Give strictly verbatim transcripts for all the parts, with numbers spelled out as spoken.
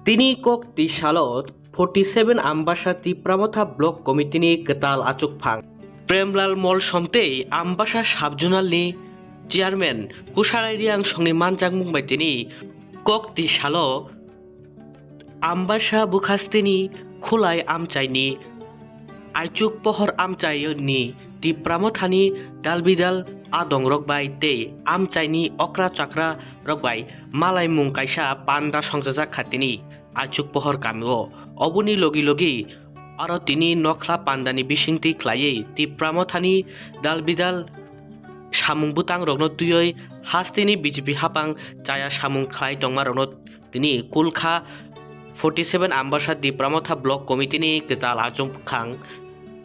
Tini kok twi salo forty seven Ambasa Tipra Motha Block Committee ni kwtal achukphang Premlal Molsom tei Ambasa Sub-Zonal ni Chairman Kusarai Riang songni manjakmung bai tini kok twi salo Ambasa Bukhasteni Khulai Amchaini Aichuk Pohor Amchaini Tipra Mothani dalbidal adongrok bai tei amchaini okra chakra rok bai malaimung kaisa panda songchajak kha tini Aichuk Pohor kamio. Oboni logi logi aro tini nokhla pandani bisingtwi khlaiwi Tipra Mothani dalbidal samung bwtangrokno twiwi hasteni B J P hapang chaya samung khlai tongmarokno tini kulkha forty seven Ambasa Tipra Motha Block Committee ni kwtal achukphang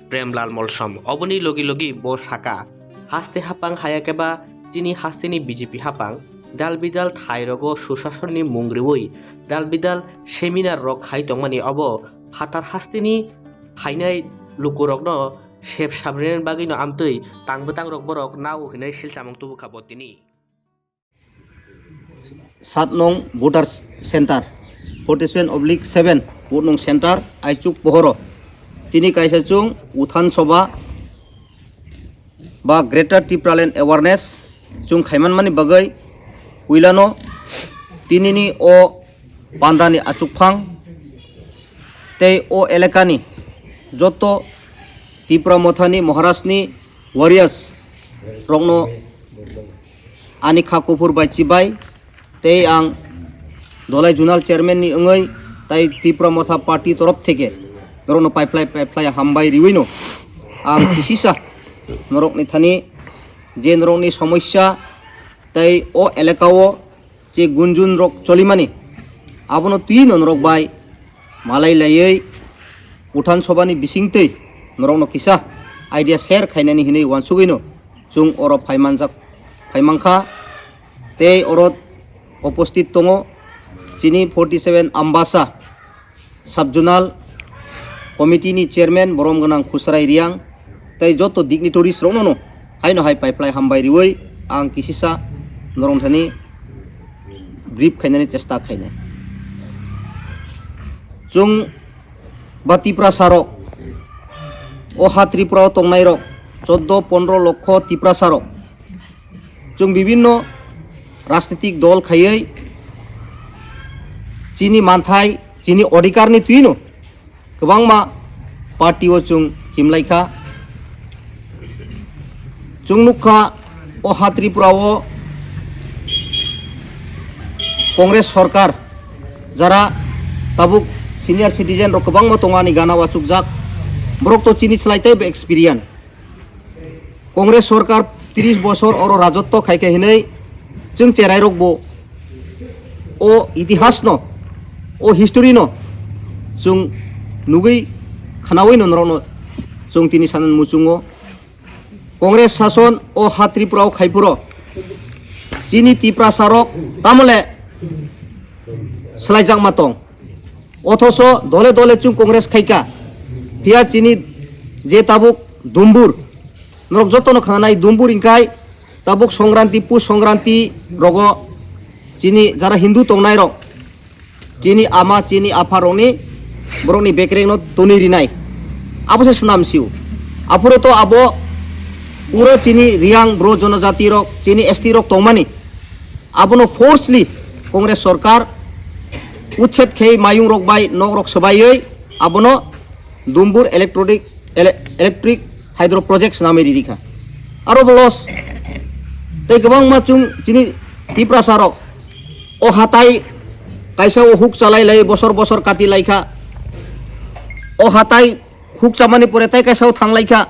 Premlal Molsom. Oboni logi logi bo saka, haste hapang haya khe ba chini hasteni B J P hapang dalbidal thairogo susasonni mung riwi dalbidal seminar rok khai tongmani obo phatar hasteni phainai lukurokno sep sabrinani bagwino amtwi tang bwtangrok borok nao hinwi silchamung tubukha bo tini. Sat nong voter center, forty seven oblique seven vote nong center, Aichuk Pohoro. Tini kaisa chung Uthan Sobha ba Greater Tipraland Awareness chung khaimanmani bagwi puilano tinini o pandani achukphang tei o elekani joto Tipra Mothani Maharajni warriors rokno ani kha kuphur bai chibai tei ang Dolai Zonal Chairman ni wngwi tai Tipra Motha Party torof theke norokno paiphlai paiphlai hambai riwino ang kisisa norokni thani je norokni somosya tei o elakao je gunjun rok cholimani abono twi no norok bai malai laiwi Uthan Sobha ni bisingtwi norokno kisa idea share khainani hinwi uansugwino chung oro phaimanjak phaimankha tei oro opostит tongo chini forty seven Ambasa Sub-Zonal Committee ni Chairman borom gwnang Khusrai Riang tei joto dignitaries rokno no haino hai paiphlai hambai riwi ang kisisa norong thani brief khainani chesta khainai. Chung ba Tiprasa rok o ha Tripura o tongnai rok choddo pondro lokho Tiprasa rok chung bibinno rajnitik dol khaiwi chini manthai chini odhikar ni twino kwbangma party o chung himlai kha. Chung nukha o ha Tripura o Congress sorkar jara tabuk senior citizen rok kwbangma tongo ani gana o achukjak borok to chini slai teibo experience. Congress sorkar tris bosor oro rajotto khaikha hinwi chwng cherai rokbo o itihas no o history no chwng nugwi khanawi no norokno chwng tini sanan muchungo Congress sason o ha Tripura o khaiphuru chini Tiprasa rok tamole swlaijakma tong. Othoso dole dole chwng Congress khaikha. Phiya chini je tabuk dumbur, norok jotono khananai dumbur hingkhai tabuk Songkranti, Pus Songkranti rogo chini jara Hindu tongnai rok, chini ama, chini apha rokni borokni bekrengno toni rinai. Abo se swnam sio. Aphuru to abo puro chini Riang bro jonojati rok, chini S T rok tongmani. Abono forcefully Congress sorkar uchet khei mayung rok bai nok rok swbaiwi abono Dumbur electronic ele- electric hydro project swnamwi riri kha. Aro bo loss tei kwbangma chwng chini Tiprasa rok o hatai kaisa o huk chalai lai bosor bosor kati lai kha. O hatai huk chamani pore tai kaisa o thang lai kha.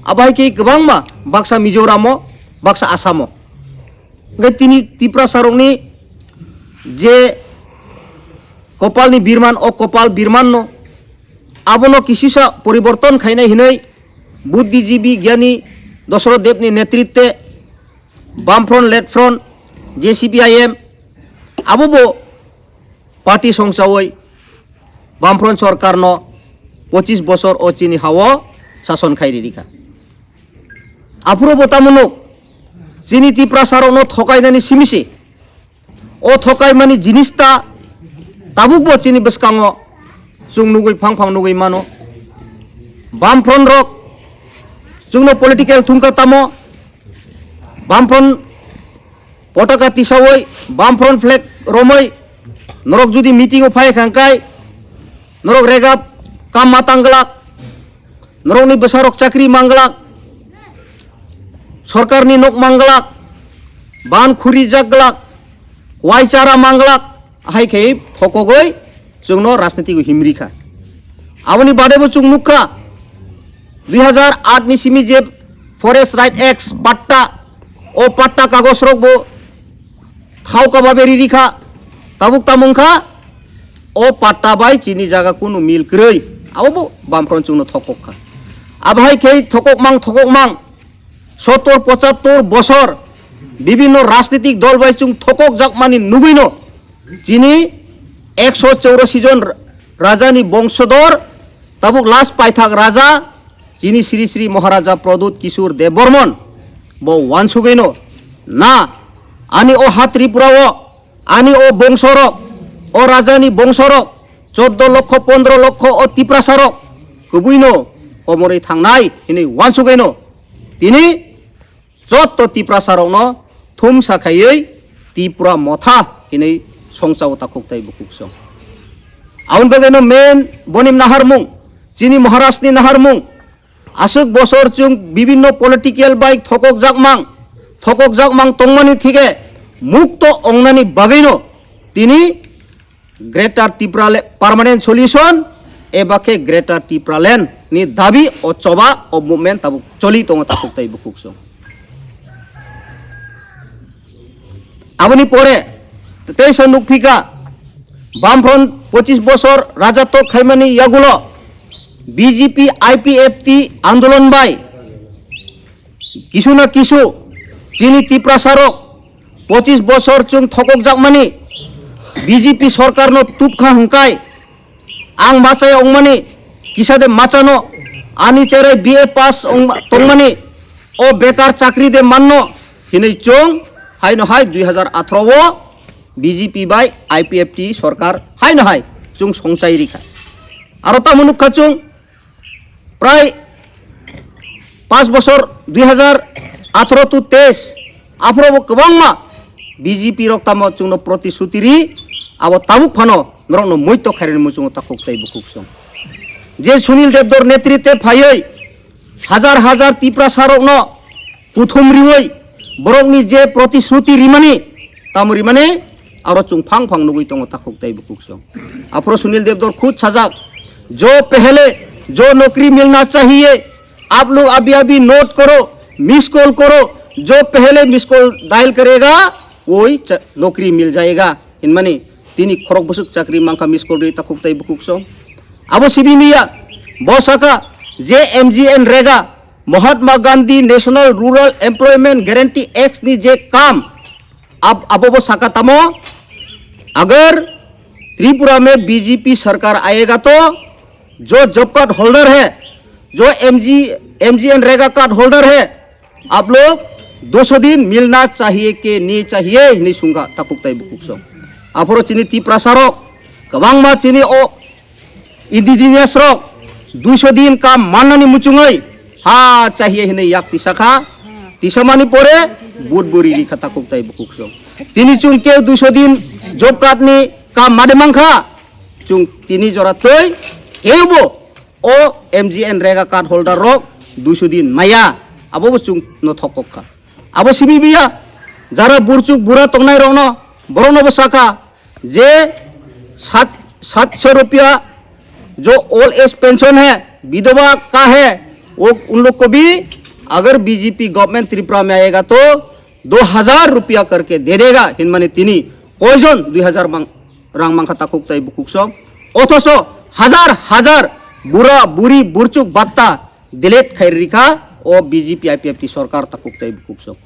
Abo hai khe kwbangma baksa Mizoram o baksa Assam o. Hingke tini Tiprasa rokni je kopalni birman, o kopal birmanno abono kisisa poriborton khainai hinwi buddhijibi gyani Dosoroth Debni netritwe Bam Front, Left Front, J C P I M abo bo party songchawi Bam Front sorkarno pochis bosor o chini hao sason khai riri kha. Aphuru bo tamo nuk, chini Tiprasa rokno thokainani simi se. O thokaimani jinis ta Tabukbo chini bwskango chwng nugwi phang phang nugwi mano. Bamfront rok chwngno political thumkha tamo. Bamfront potaka tisawi, Bamfront flag romwi norok jodi meeting o phai kha hwnkhe norok regap kam ma tangglak. Norokni bwsarok chakri manglak, sorkarni nok manglak, ban khuri jakglak, wai chara manglak, hai khe thokogwi chwngno rajniti o himri kha. Aboni badebo chwng nukha, dui hazar aat ni simi je Forest Right Act patta, o patta kagoj rok bo thau kaba beri rikha, tabuk tamo wngkha, o patta bai chini jaga kunu mil kwrwi, abo bo Bamfront chwngno thokok kha. Abo hai khe thokok mang, thokok mang, sottor pochattor bosor bibinno rajnitik dol bai chwng thokok jakmani nugwino chini ekso chaurosi jon rajani bongsodor, tabuk last paithak raja, chini Sri Sri Maharaja Pradyut Kishore Debbarman, bo wansugwino, na, ani o ha Tripura o, ani o bongsorok, o rajani bongsorok, choddo lokho pondro lokho o Tiprasarok, kwbwino komorwi thangnai hinwi wansugwino, tini jotto Tiprasarokno thumsa khaiwi Tipra Motha hinwi songchao takhuk tai bukhuk song. Aboni bagwino main boni naharmung, chini Maharashtrani naharmung, aswk bosor chwng bibinno political bai thokok jakmang, thokok jakmang tongmani thike mukto ongnani bagwino tini Greater Tipraland Permanent Solution eba khe Greater Tipraland ni dabi o choba o movement tabuk choli tongo takhuk tai bukhuk song. Aboni pore teisa nukphika Bamfront pochis bosor rajatok khaimani yagulo B J P I P F T andolon bai kisu na kisu chini Tiprasarok pochis bosor chwng thokok jakmani B J P sorkarno tubkha hwnkhe ang machai ongmani kisa de machano ani cherai B A pass ong tongmani o bekar chakri de manno hinwi chwng haino hai dui hazar atharo o B J P bai I P F T sorkar haino hai chwng songchai rikha. Aro tamo nukha chwng prai paanch bosor dui hazar atharo to teis aphoro bo kwbangma B J P rok tamo chwngno protisruti ri, abo tabuk phano norokno muito khairani muchungo takhuk tai bukhuk song. Je Sunil Debdor netrite phaiwi hajar hajar Tiprasa rokno kuthum riwi borokni je protisruti rimani, tamo rimani, aro chwng phang phang nugwi tongo takhuk tai bukhuk song. Aphoro Sunil Debdor khud sajak, "Jo pehle jo nokri milna chahiye, aap log abhi abhi note karo, miss call karo, jo pehle miss call dial karega, woi cha- nokri mil jayega," hinmani tini khorok bwswk chakri mankha miss call ri takhuk tai bukhuk song. Abo simi miya, bo saka je M G N rega, Mahatma Gandhi National Rural Employment Guarantee Act ni je kam, ab- abo bo saka tamo, agar Tripura mein B J P sarkar aayega to jo job card holder hai, jo M G, M G N rega card holder hai, aap log do so din milna chahiye ke nahi chahiye hinwi sungkha takhuk tai bukhuk song. Aphoro chini Tiprasa rok kwbangma chini o indigenous rok duiso din kam mannani muchungwi ha chahiye hinwi yak tisa kha. Tisa mani pore but buri ri kha takhuk tai bukhuk song. Tini chwng keu duiso din job card ni kam made mankha. Chwng tini jora twi keu bo o M G N rega card holder rok duiso din maya, abo bo chwng no thokok kha. Abo simi biya, jara burchuk bura tongnai rokno, borokno bo saka je sat, satso rupiya jo old age pension hai, bidhoba ka hai, wo un log ko bhi agar B J P government Tripura mein aayega to do hazar rupiya karke de dega, hinmani tini koijon dui hazar mang, rang mankha takhuk tai bukhuk song. Othoso hazar hazar bura buri burchuk batta delete khai rikha o B J P I P F T sorkar takhuk tai bukhuk song.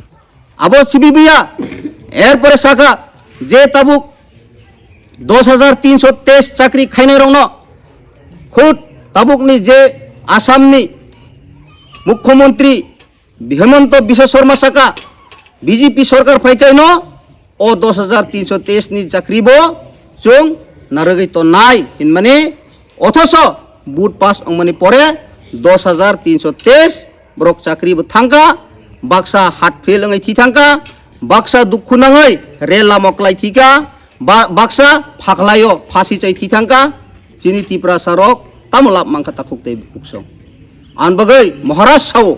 Abo simi biya, erpore saka je tabuk dos hajar tinso teis chakri khainai rokno khud tabukni je Assamni Mukhyamantri Himanta Biswa Sarma saka, B J P sorkar phaikaino o dos hajar tinso teis ni chakri bo chwng narwgwi tonnai hinmani, othoso vote pass wngmani pore dos hajar tinso teis borok chakri bo thangkha, baksa heart fail wngwi thi thangkha, baksa dukhu nangwi rel lama klai thikha, ba-, baksa phaklaio phasi chai thi thangkha, chini Tiprasa rok tamo lab mankha takhuk tei bukhuk song. Ang bagwi Maharaj sao,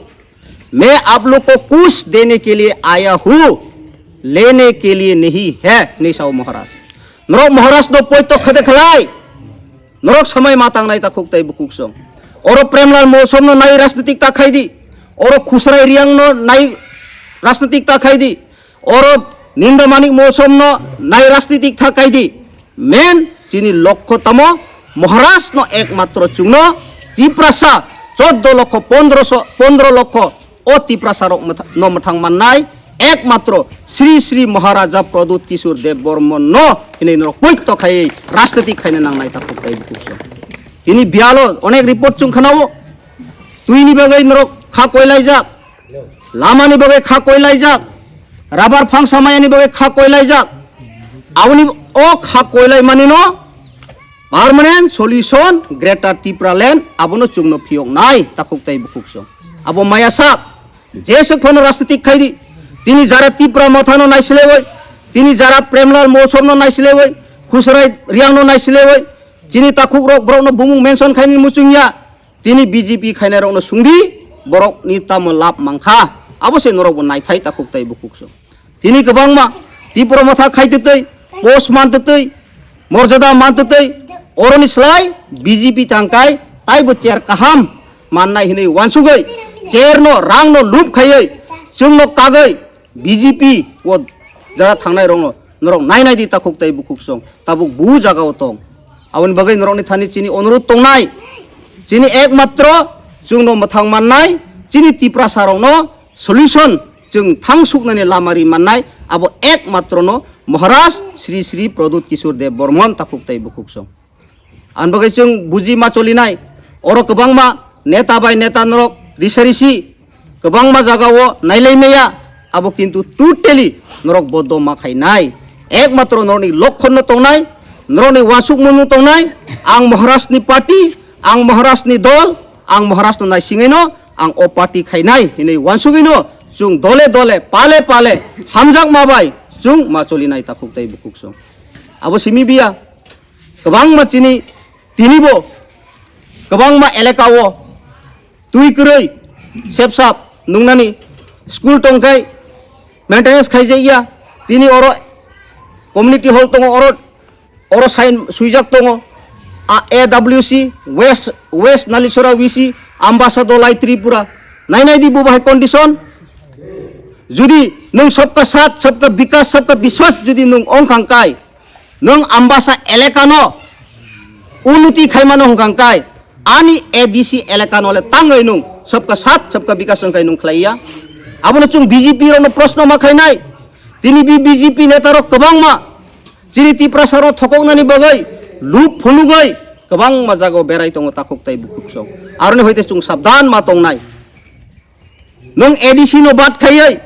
"मैं आप लोग को कुछ देने के लिए आया हूँ, लेने के लिए नहीं है," hinwi sao Maharaj. Norok Maharaj no poito khade khlai. Norok samai ma tangnai takhuk tei bukhuk song. Oro Premlal Mousom no nai rajnitik ta khai di. Oro Khusrai Riang no nai rajnitik ta khai di. Oro Ninda Manik Mousom no nai rajnitik ta khai di. Men chini lokho tamo Maharaj no ekmatro chungno Tiprasa choddo lokho pondroso, pondro lokho o Tiprasa rok mwtha-, no mwthang mannai ekmatro Sri Sri Maharaja Pradyut Kishore Dev Bormon no hinwi norok poito khaiwi rajnitik khaina nangnai takhuk tei bukhuk song. Tini biyalo onek report chwng khanao, twini bagwi norok kha koilaijak, lamani bagwi kha koilaijak, rabar phangsa mayani bagwi kha koilaijak. Aboni o kha koilai manino permanent solution Greater Tipraland abono chwngno phiyoknai takhuk tei bukhuk song. Abo maya sak, jeswk phano rajnitik khai di. Tini jara Tipra Mothano naisilaiwi, tini jara Premlal Mousom no naisilaiwi, Khusrai Riang no naisilaiwi, chini takhuk rok borok no bumung mention khaini muchungya. Tini B J P khainai rok no sungdi, borok ni tamo lab mankha. Abo se norok bo naithai takhuk tei bukhuk song. Tini kwbangma Tipra Motha khai twtwi, post man twtwi, morjada man twtwi, oroni slai B J P tangkai taibo chair kaham mannai hinwi wansugwi chair no rang no lub khaiwi chwngno kagwi B J P o jara thangnai rokno norok nai nai di takhuk tei bukhuk song tabuk bu jagao tong. Aboni bagwi norokni thani chini onurut tongnai, chini ekmatro chwngno mwthang mannai, chini Tiprasa rokno solution chwng thang suknani lama ri mannai, abo ekmatrono Maharaj Sri Sri Pradyut Kishore Dev Bormon takhuk tei bukhuk song. Ang bagwi chwng buji ma cholinai, oro kwbangma neta bai neta norok risa risi kwbangma jagao nailai maya, abo kintu totally norok bodo ma khainai. Ekmatro norokni lokhonno tongnai, norokni wansukmungno tongnai, ang Maharajni party, ang Maharajni dol, ang Maharajno naisingwino ang o party khainai hinwi wansugwino chwng dole dole pale pale hamjakma bai chwng ma cholinai takhuk tei bukhuk song. Abo simi biya. Kwbangma chini tinibo kwbangma elaka o twi kwrwi sepsap nungnani school tongkhai maintenance khaijakya, tini oro community hall tongo, oro, oro sign swijak tongo, a, A W C, West, West Nalisora V C, Ambasa Dolai Tripura. Nainai di bo bahai condition. Judi nwng sabka saath, sabka bikas, sabka biswas judi nwng ongkhang kai, nwng Ambasa elaka no unnoti khaimano hwnkha kai, ani A D C elaka no le tangwi nwng sabka saath, sabka bikas wngkhai nwng khlaiya. Abono chwng B J P rokno proshno ma khainai. Tini bi B J P neta rok kwbangma chini Tiprasa rok thokoknani bagwi lub phunugwi kwbangma jagao berai tongo takhuk tei bukhuk song. Aroni hoite chwng sabdan ma tongnai. Nwng A D C no bad khaiwi,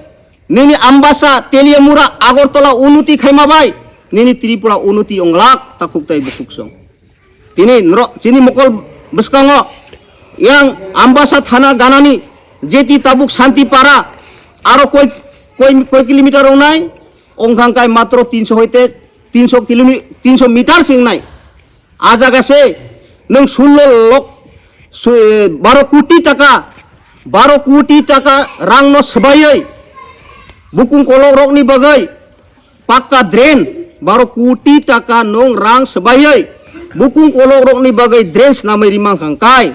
nini Ambasa, Teliamura, Agartala unnoti khaima bai, nini Tripura unnoti onglak takhuk tei bukhuk song. Tini nro-, chini mokol bwskango yang Ambasa thana ganani jeti tabuk Santipara aro koi, koi, koi kilometer ongnai, ongkhang kai matro tinso hoite tinso kilomi-, tinso meter singnai. A jaga se nwng sullo lok, su-, baro koti taka, baro koti taka rang no swbaiwi bukung kolok rok ni bagwi pakka drain, baro koti taka nwng rang swbaiwi bukung kolok rok ni bagwi drain swnamwi rimang khang kai.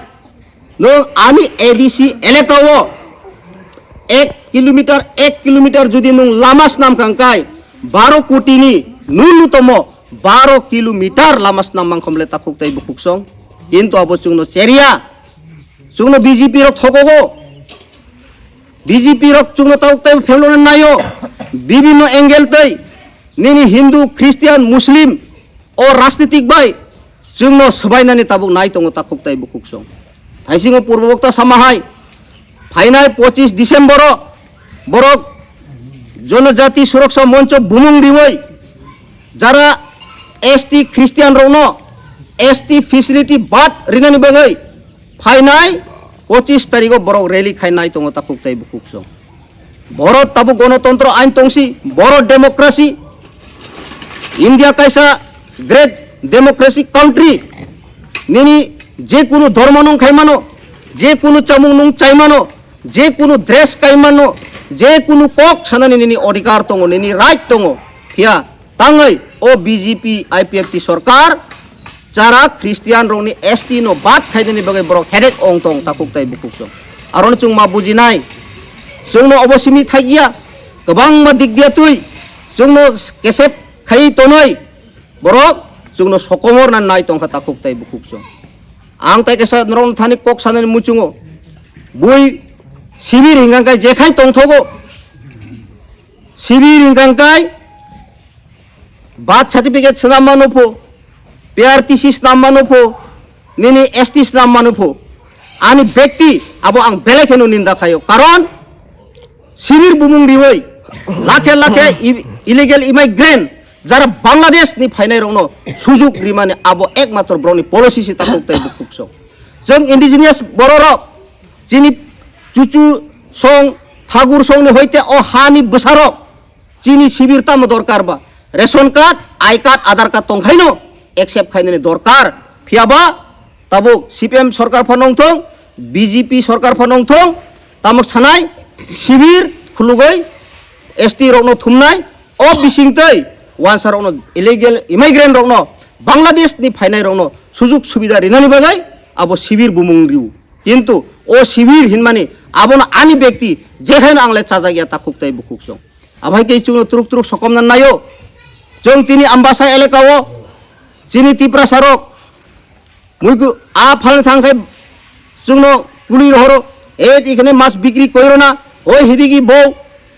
Nwng ani A D C elaka o ek kilometer, ek kilometer jodi nwng lama swnam khang kai, baro koti ni nunu tomo baro kilometer lama swnam mangkhom le takhuk tei bukhuk song. Kintu abo chwngno cheriya. Chwngno B J P rok thokogo. B J P rok chwngno takhuk tei phelno naio. Bibhinno angle tei nini Hindu, Christian, Muslim o rajnitik bai chwngno swbainani tabuk nai tongo takhuk tei bukhuk song. Thaisingo Purbo-bokta sama hai, phainai pochis December o borok Jonojati Suraksha Moncho bumung riwi jara S T Christian rokno S T facility bad rinani bagwi phainai pochis tarigo borok rally khainai tongo takhuk tei bukhuk song. Borok tabuk gonotontro ain tongsi, borok democracy, India kaisa great democracy country, nini je kunu dhormo nung khaimano, je kunu chamung nung chaimano, je kunu dress kaimano, je kunu kok sanani nini odhikar tongo, nini right tongo, phiya tangwi o B J P I P F T sorkar chara Christian rokni S T no bad khainani bagwi borok headache ong tong takhuk tai bukhuk song. Arono chwng ma bujinai, chwngno obo simi thaiya, kwbangma dik dia twi chwngno kesep khai tonoi borok chwngno sokomor na nai tongkha takhuk tai bukhuk song. Ang tai kesa norok thani kok sanani muchungo, bui sibir hingkang kai jekhai tongthogo, sibir hingkang kai birth certificate swnam mano pho, P R T C swnam mano pho, nini S T swnam mano pho, ani bekti abo ang belai kheno ninda khaio. Karon sibir bumung riwi lakhe lakhe i-, illegal immigrant jara Bangladesh ni phainai rokno sujuk rimani abo ekmatro borokni policy si takhuk tai bukhuk song. Chwng indigenous bororok chini chuchu song thagur songni hoite o hani bwsarok chini sibir tamo dorkar ba? Ration card, I card, Aadhaar card tongkhaino accept khainani dorkar. Phiya ba tabuk C P M sorkar phano wngthong, B J P sorkar phano wngthong, tamok sanai sibir khulugoi S T rokno thumnai, o bisingtwi wansa rokno, illegal immigrant rokno, Bangladesh ni phainai rokno sujuk subida rinani bagwi abo sibir bumung riu. Kintu o sibir hinmani abono ani bekti jehaino angle chajak ya takhuk tai bukhuk song. Abai khe chwngno truk truk sokomna naio. Chwng tini Ambasa elaka o chini Tiprasa rok muiku a phalni thang khe chwngno kuli rohoro, e ikhne mas bikri koirona, oi hidigi bo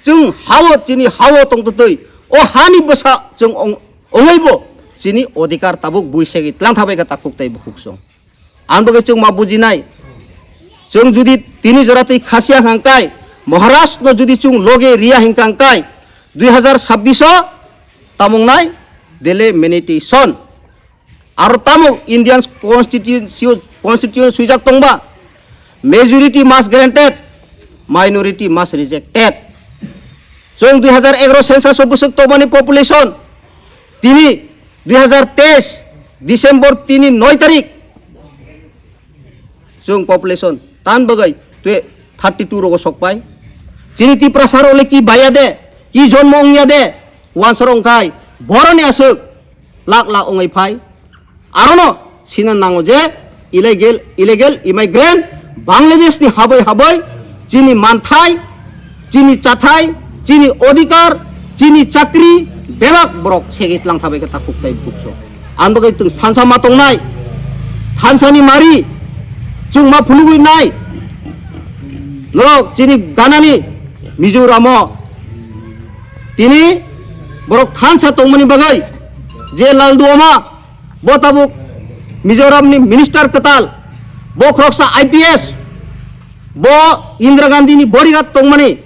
chwng hao chini hao tongtwtwi o hani bwsa chwng ong-, ongaibo chini odhikar tabuk bui segwi tlang thabai kha takhuk tai bukhuk song. Ang bagwi chwng ma bujinai. Chwng judi tini jora twi khasiya hwnkha kai, Maharaj no judi chwng loge riya hwnkha kai, dui hazar sabbish o tamung nai delimitation. Aro tamo Indian constitution, constitution swijak tongba, majority must granted, minority must rejected. Chwng dui hazar egaroh census o bwswk tongmani population, tini dui hazar teis December tini noi tarik chwng population tan bagwi twe thirty two rogo sokpai. Chini Tiprasa rok le ki baya de, ki jonmo wngya de, wansaro wngkhai boroni aswk lak lak wngwi phai. Arono sina nango je illegal, illegal immigrant Bangladesh ni haboi haboi chini manthai, chini chathai, chini odhikar, chini chakri bebak borok segwi tlang thabai khe takhuk tai bukso. Ang bagwi chwng thansa ma tongnai, thansani mari chwng ma phunugwi nai. Norok chini ganani Mizoramo tini borok thansa tongmani bagwi je Lalduama, bo tabuk Mizoramni minister kwtal, bo khoroksa I P S, bo Indira Gandhini bodyguard tongmani,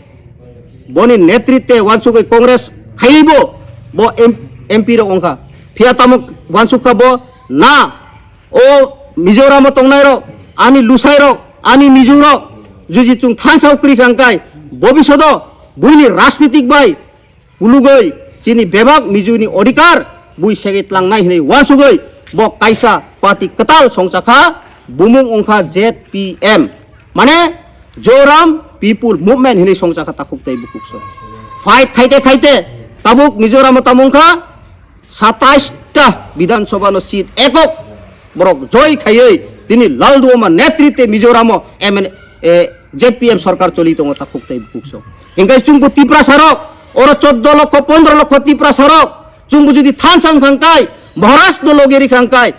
boni netritwe wansugwi Congress khaiwi bo, bo M-, M P rok wngkha. Phiya tamo wansukha bo na, o Mizoramo tongnairok, ani lusairok, ani Mizorok, juji chwng thansa kwrwi kha hwnkhe, bobishodo buini rajnitik bai Kulugoi chini bebak Mijuni odhikar bui segwi tlangnai hinwi uansugwi bo kaisa party kwtal songchakha, bumung wngkha Z P M, mane Zoram People Movement hinwi songchakha takhuk tei bukhuk song. Fight khaite khaite tabuk Mizoram o tamo wngkha satais ta Bidhan Sabha no seat ekok borok joi khaiwi tini Lalduama netritwe Mizoram o M N A, Z P M sorkar choli tongo takhuk tei bukhuk song. Hinkhe chwngbo Tiprasa rok, oro choddo lokho, pondro lokho Tiprasa rok, chwngbo jodi thansa wngkha hwnkhe, Maharaj no loge rikha hwnkhe,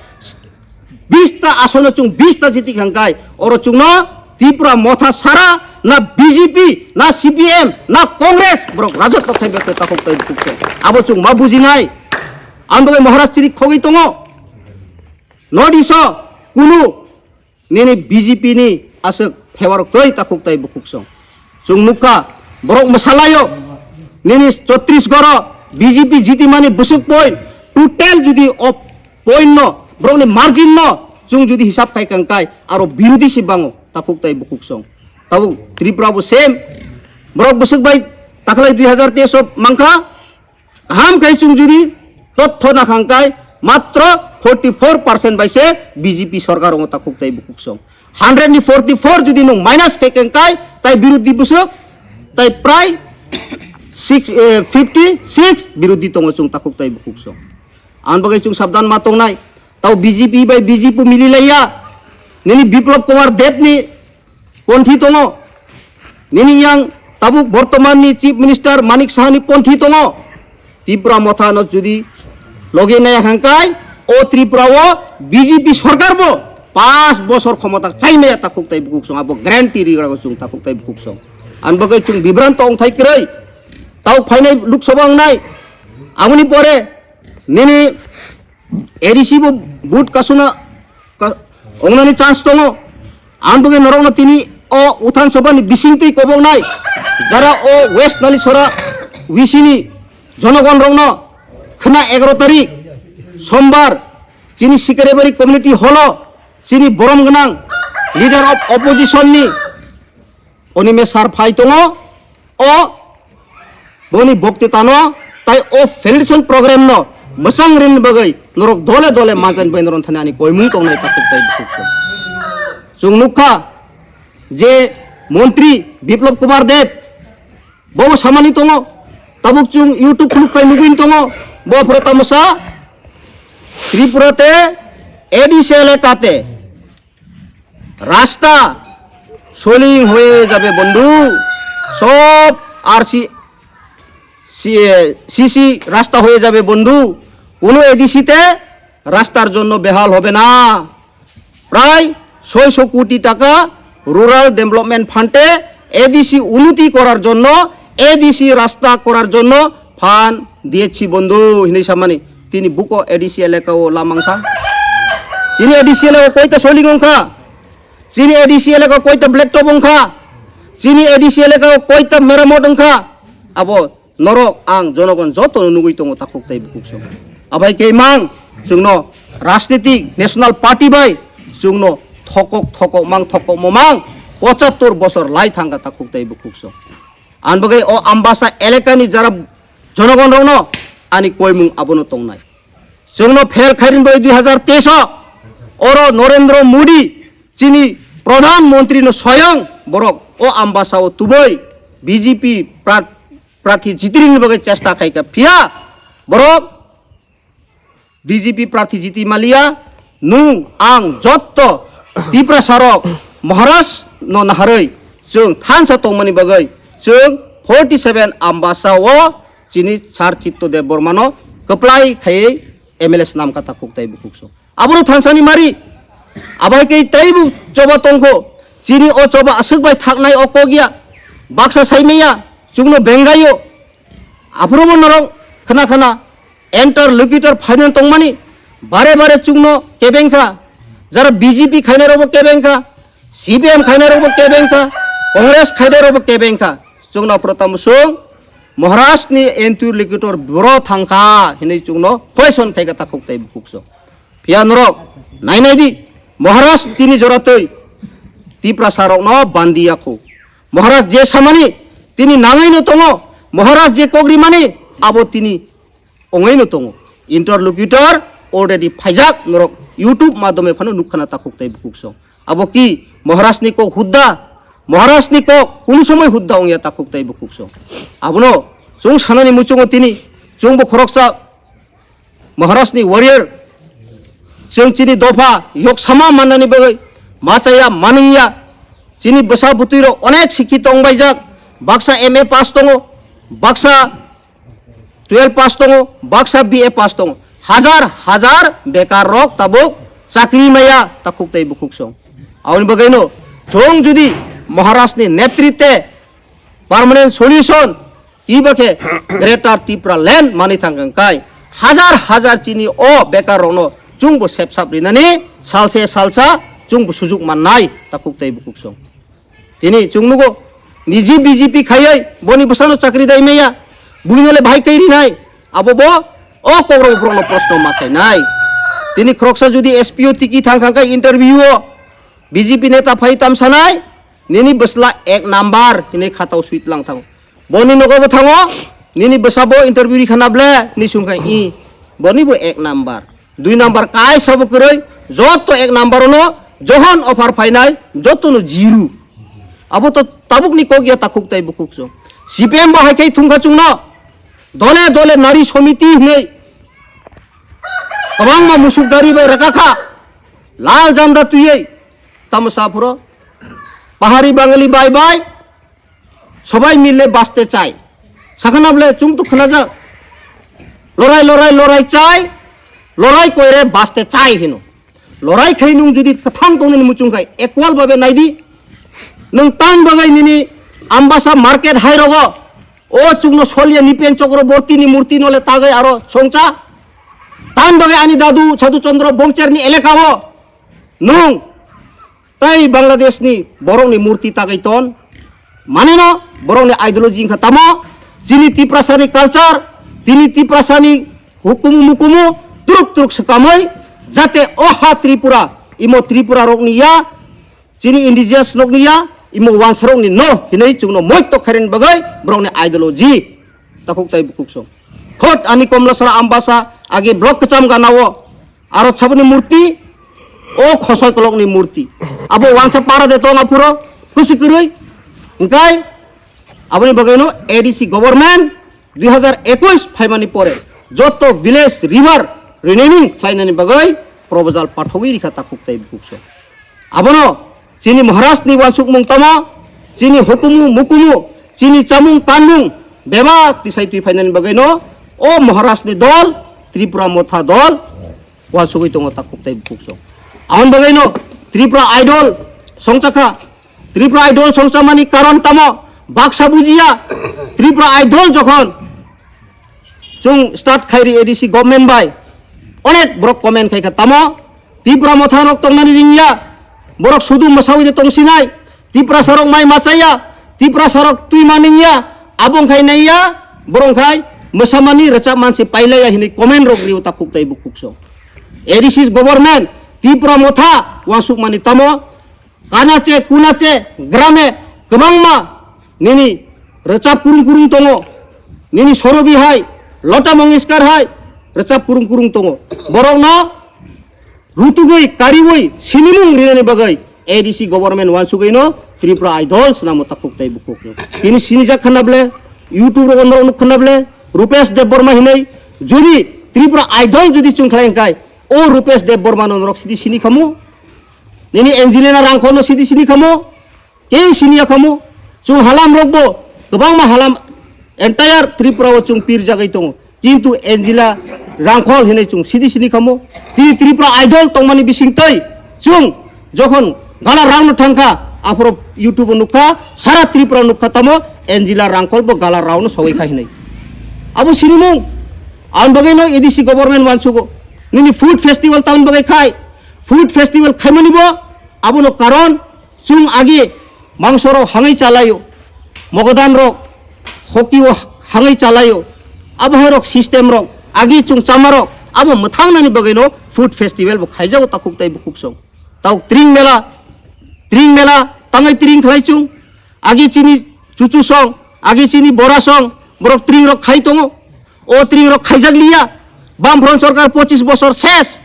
bish ta asono chwng bish ta jiti kha hwnkhe, oro chwngno Tipra Motha sara na B J P, na C P M, na Congress, borok rajotwo khai bekhe takhuk tei bukhuk song. Abo chwng ma bujinai. Ang bagwi Maharaj chiri khogwi tongo. North East o kunu nini B J P ni aswk favour twi takhuk tai bukhuk song. Chwng nukha, borok mwsalaio, nini Chhattisgarh o B J P jitimani bwswk point, Total judi o point no, borokni margin no chwng judi hisab khai kang kai, aro birodhi se bango takhuk tai bukhuk song. Tabuk Tripura bo same, borok bwswk bai takhlai dui hazar teis o mankha, kaham khai chwng judi totho nakhang kai, matro forty four percent bai se B J P sorkar ongo takhuk tai bukhuk song. Hundred ni forty four judi nwng minus khai kang kai, tai birodhi bwswk, tai prai six, eh, fifty six birodhi tongo chwng takhuk tai bukhuk song. Ang bagwi chwng sabdan ma tongnai. Tau B J P bai B J P mili laiya. Nini Biplab Kumar Deb ni ponthi tongo. Nini yang tabuk bortoman ni Chief Minister Manik Saha ni ponthi tongo. Tipra Motha no judi logi naya hangkai, o Tripura o B J P sorkar bo pas bosor khomota chai maya takhuk tai bukhuk song, abo guarantee rigra chwng takhuk tai bukhuk song. Ang bagwi chwng bibranto ongthai kwrwi. Tau phainai Lok Sabha ongnai. Aboni pore nini A D C bo vote kasuna ka-, ongnani chance tongo. Ang bagwi norokno tini o Uthan Sabha ni bisingtwi koboknai, jara o West Nalisora V C ni jonogon rokno khna egaroh tarik Sombar chini Sikarebari Community Hall o chini borom gwnang Leader of Opposition ni Onime sir phai tongo, o boni boktitano tai o felicitation program no mwchang rini bagwi norok dole dole manjani bai norok thani ani koimung tongnai takhuk tai bukhuk song. Chwng nukha je montri Biplab Kumar Deb bo samani tongo, tabuk chwng YouTube khuluk khai nugwi tongo, bo phoro tamasa Tripura te A D C elaka te রাস্তা সলিং হয়ে যাবে বন্ধু, সব RC, C-, CC রাস্তা হয়ে যাবে বন্ধু, কোনো এডিসিতে রাস্তার জন্য বেহাল হবে না। প্রায় ছয়শো কোটি টাকা রুরাল ডেভেলপমেন্ট ফান্ডে এডিসি উন্নতি করার জন্য, এডিসি রাস্তা করার জন্য ফান্ড দিয়েছি বন্ধু, hinwi samani. Tini buko A D C elaka o lama wngkha. Chini A D C elaka o koita soling wngkha. Chini A D C elaka o koita black top wngkha. Chini A D C elaka o koita meramot wngkha. Abo norok ang jonogon joto no nugwi tongo takhuk tai bukhuk song. Abai khe mang chwngno rajnitik national party bai chwngno thokok thokok mang thokok mo mang pochattor bosor lai thangkha takhuk tai bukhuk song. Ang bagwi o Ambasa elakani jara jonogon rokno ani koimung abono tongnai. Chwngno phel khairin bai dui hazar teis o oro Narendra Modi chini Pradhan Mantri no soyang borok o Ambasa o tubui B J P prat-, prathi jitirini bagwi chesta khaikha, phiya borok B J P prathi jiti maliya, nung ang jotto Tiprasa rok Maharaj no naharwi chwng thansa tongmani bagwi chwng forty seven Ambasa o chini Sir Chitto Deb Borma no kwplai khaiwi M L A swnam kha takhuk tai bukhuk so. Abono thansani mari. Abai khe taibu choba tongkho. Chini o choba aswk bai thaknai o kok ya. Baksa saimaya. Chwngno bengaio. Aphuru bo norok khna khna interlocutor phainani tongmani. Bare bare chwngno kebeng kha. Jara B J P khainai rokbo kebeng kha. C P M khainai rokbo kebeng kha. Congress khainai rokbo kebeng kha. Chwngno aphuru tamo chwng Maharaj ni interlocutor bro thangkha hinwi chwngno question khaikha takhuk tai bukhuk so. Phiya norok nai nai di, Maharaj tini jora twi Tiprasa rokno bandi yakho. Maharaj je samani tini nangwi no tongo, Maharaj je kok rimani abo tini ongwi no tongo. Interlocutor already phaijak, norok YouTube madhyome phano nukkhana takhuk tai bukhuk song. Abo ki Maharaj ni kok hudda, Maharaj ni kok kunu somoi hudda ongya takhuk tai bukhuk song. Abono chwng sanani muchungo tini chwngbo khoroksa Maharaj ni warrior, chwng chini dopha yok sama mannani bagwi machaya manwngya. Chini bwsa bwtwi rok onek sikhito wngbaijak, baksa M A pass tongo, baksa twelve pass tongo, baksa B A pass tongo, hajar hajar bekar rok tabuk chakri maya takhuk tai bukhuk song. Aboni bagwi no chwng judi Maharaj ni netritwe permanent solution iba khe Greater Tripura Land mani thangkang kai hajar hajar chini o bekar rokno chwngbo sepsap rinani salse salsa chwngbo sujuk mannai takhuk tai bukhuk song. Tini chwng nugo niji B J P khaiwi boni bwsano chakri dai maya, buino le bahai kai rinai, abo bo O kokrok borokno proshno ma khainai. Tini khoroksa jodi S P O tiki thang kha khe interview o B J P neta phai tamsanai, nini bwsla ek number hinwi khatao swi tlang thango. Boni nogo bo thango, nini bwsa bo interview ri khana ble, ni sung kha i. Boni bo ek number. Dui number kaisa bo kwrwi, joto ek number no, johon offer phainai, joto no zero. Abo to tabuk ni kok ya takhuk tai bukhuk so. C P M bo hai khai thung kha chungno. Dole dole nari somiti hinwi. Kwbangma musuk dari bai raka kha. Lal janda twiwi. Tamo sa phuro. Pahari Bangali bye bye. Sobai mile baste chai. Sakhana bole chung to khana jak. Lorai lorai lorai chai. Lorai koire baste chai hino. Lorai khai nung jodi kwthang tongni muchung khai equal babe naidi. Nung tan bagai nini Ambasa market hai rogo. O chukno Solya Nipen Chakraborty ni murti nole tagai aro songcha. Tan bagai ani dadu Sadhu Chandra Bongcher ni eleka o. Nung tai Bangladesh ni borok ni murti tagai ton. Mane no borok ni ideology wngkha tamo. Chini Tiprasa ni culture, chini Tiprasa ni hukumu mukumu turuk turuk swkamwi jate o ha Tripura, imo Tripura rok ni ya, chini indigenous rok ni ya, imo wansa rok ni no hinwi chukno moi tok khairani bagwi borok ni ideology takhuk tai bukhuk song. Khot ani Komlasora Ambasa age block kwcham gana o aro saboni murti, o khosoi kolok ni murti. Abo wansa para de tong aphuro kusi kwrwi. Hingkai aboni bagwi no A D C government dui hazar ekush phaimani pore joto village river renaming khlainani bagwi proposal pathogwi rikha takhuk tai bukhuk song. Abono chini Maharaj ni wansukmung tamo, chini hukumu mukumu, chini chamung kanmung bebak tisai twi phainani bagwi no o Maharaj ni dol, Tripura Motha dol wansugwi tongo takhuk tai bukhuk song. Aboni bagwi no Tripura Idol songchakha. Tripura Idol songchamani karon tamo baksa bujiya. Tripura Idol jokhon chwng start khairi A D C government bai onek borok comment khaikha tamo Tripura Motha rok tongnani ringya, borok sudu mwsawi de tongsinai, Tiprasa rok mai machaya, Tiprasa rok twi maningya, abo wngkhai naiya, borok wngkhai mwsamani rwchap mansi pailaiya hinwi comment rok rio takhuk tai bukhuk song. A D C government Tripura Motha wansukmani tamo Kanache, kunache, grame, kwbangma nini rwchap kurung kurung tongo. Nini Sorobi hai, Lota Mangeshkar hai, rwchap kurung kurung tongo. Borokno rutugwi, kariwi, sinimung rinani bagwi A D C government wansugwino Tripura Idol swnamo takhuk tai bukhuk. Tini sinijak khana ble, YouTube rogo norok nuk khana ble, Rupesh Debbarma hinwi, jodi Tripura Idol jodi chwng khlai hwnkhe, o Rupesh Debbarma no norok sidi sini khamu? Nini Angelina Rangkhol no sidi sini khamu? Keu sini ya khamu? Chwng halam rok bo, kwbangma halam entire Tripura o chwng pir jagwi tongo. Kintu Angela Rangkhol hinwi chwng sidi sini khamu? Tini Tripura Idol tongmani bising twi chwng jokhon gala round no thangkha, aphuru YouTube o nukha, sara Tripura nukha tamo Angela Rangkhol bo gala round no sogwi kha hinwi. Abo sinimung, aboni bagwi no A D C government wansugo. Nini food festival tamoni bagwi khai, food festival khaimani bo, abono karon chwng agi mangso rok hangwi chalaio, mogodan rok hoki o hangwi chalaio, abo hai rok system rok agi chwng chama rok abo mwthangnani bagwi no food festival bo khaijago takhuk tai bukhuk song. Tau tring mela, tring mela tangwi tring khlai chwng, agi chini chuchu song, agi chini bora song, borok tring rok khai tongo. O tring rok khaijak liya. Bamfront sorkar pochis bosor ses.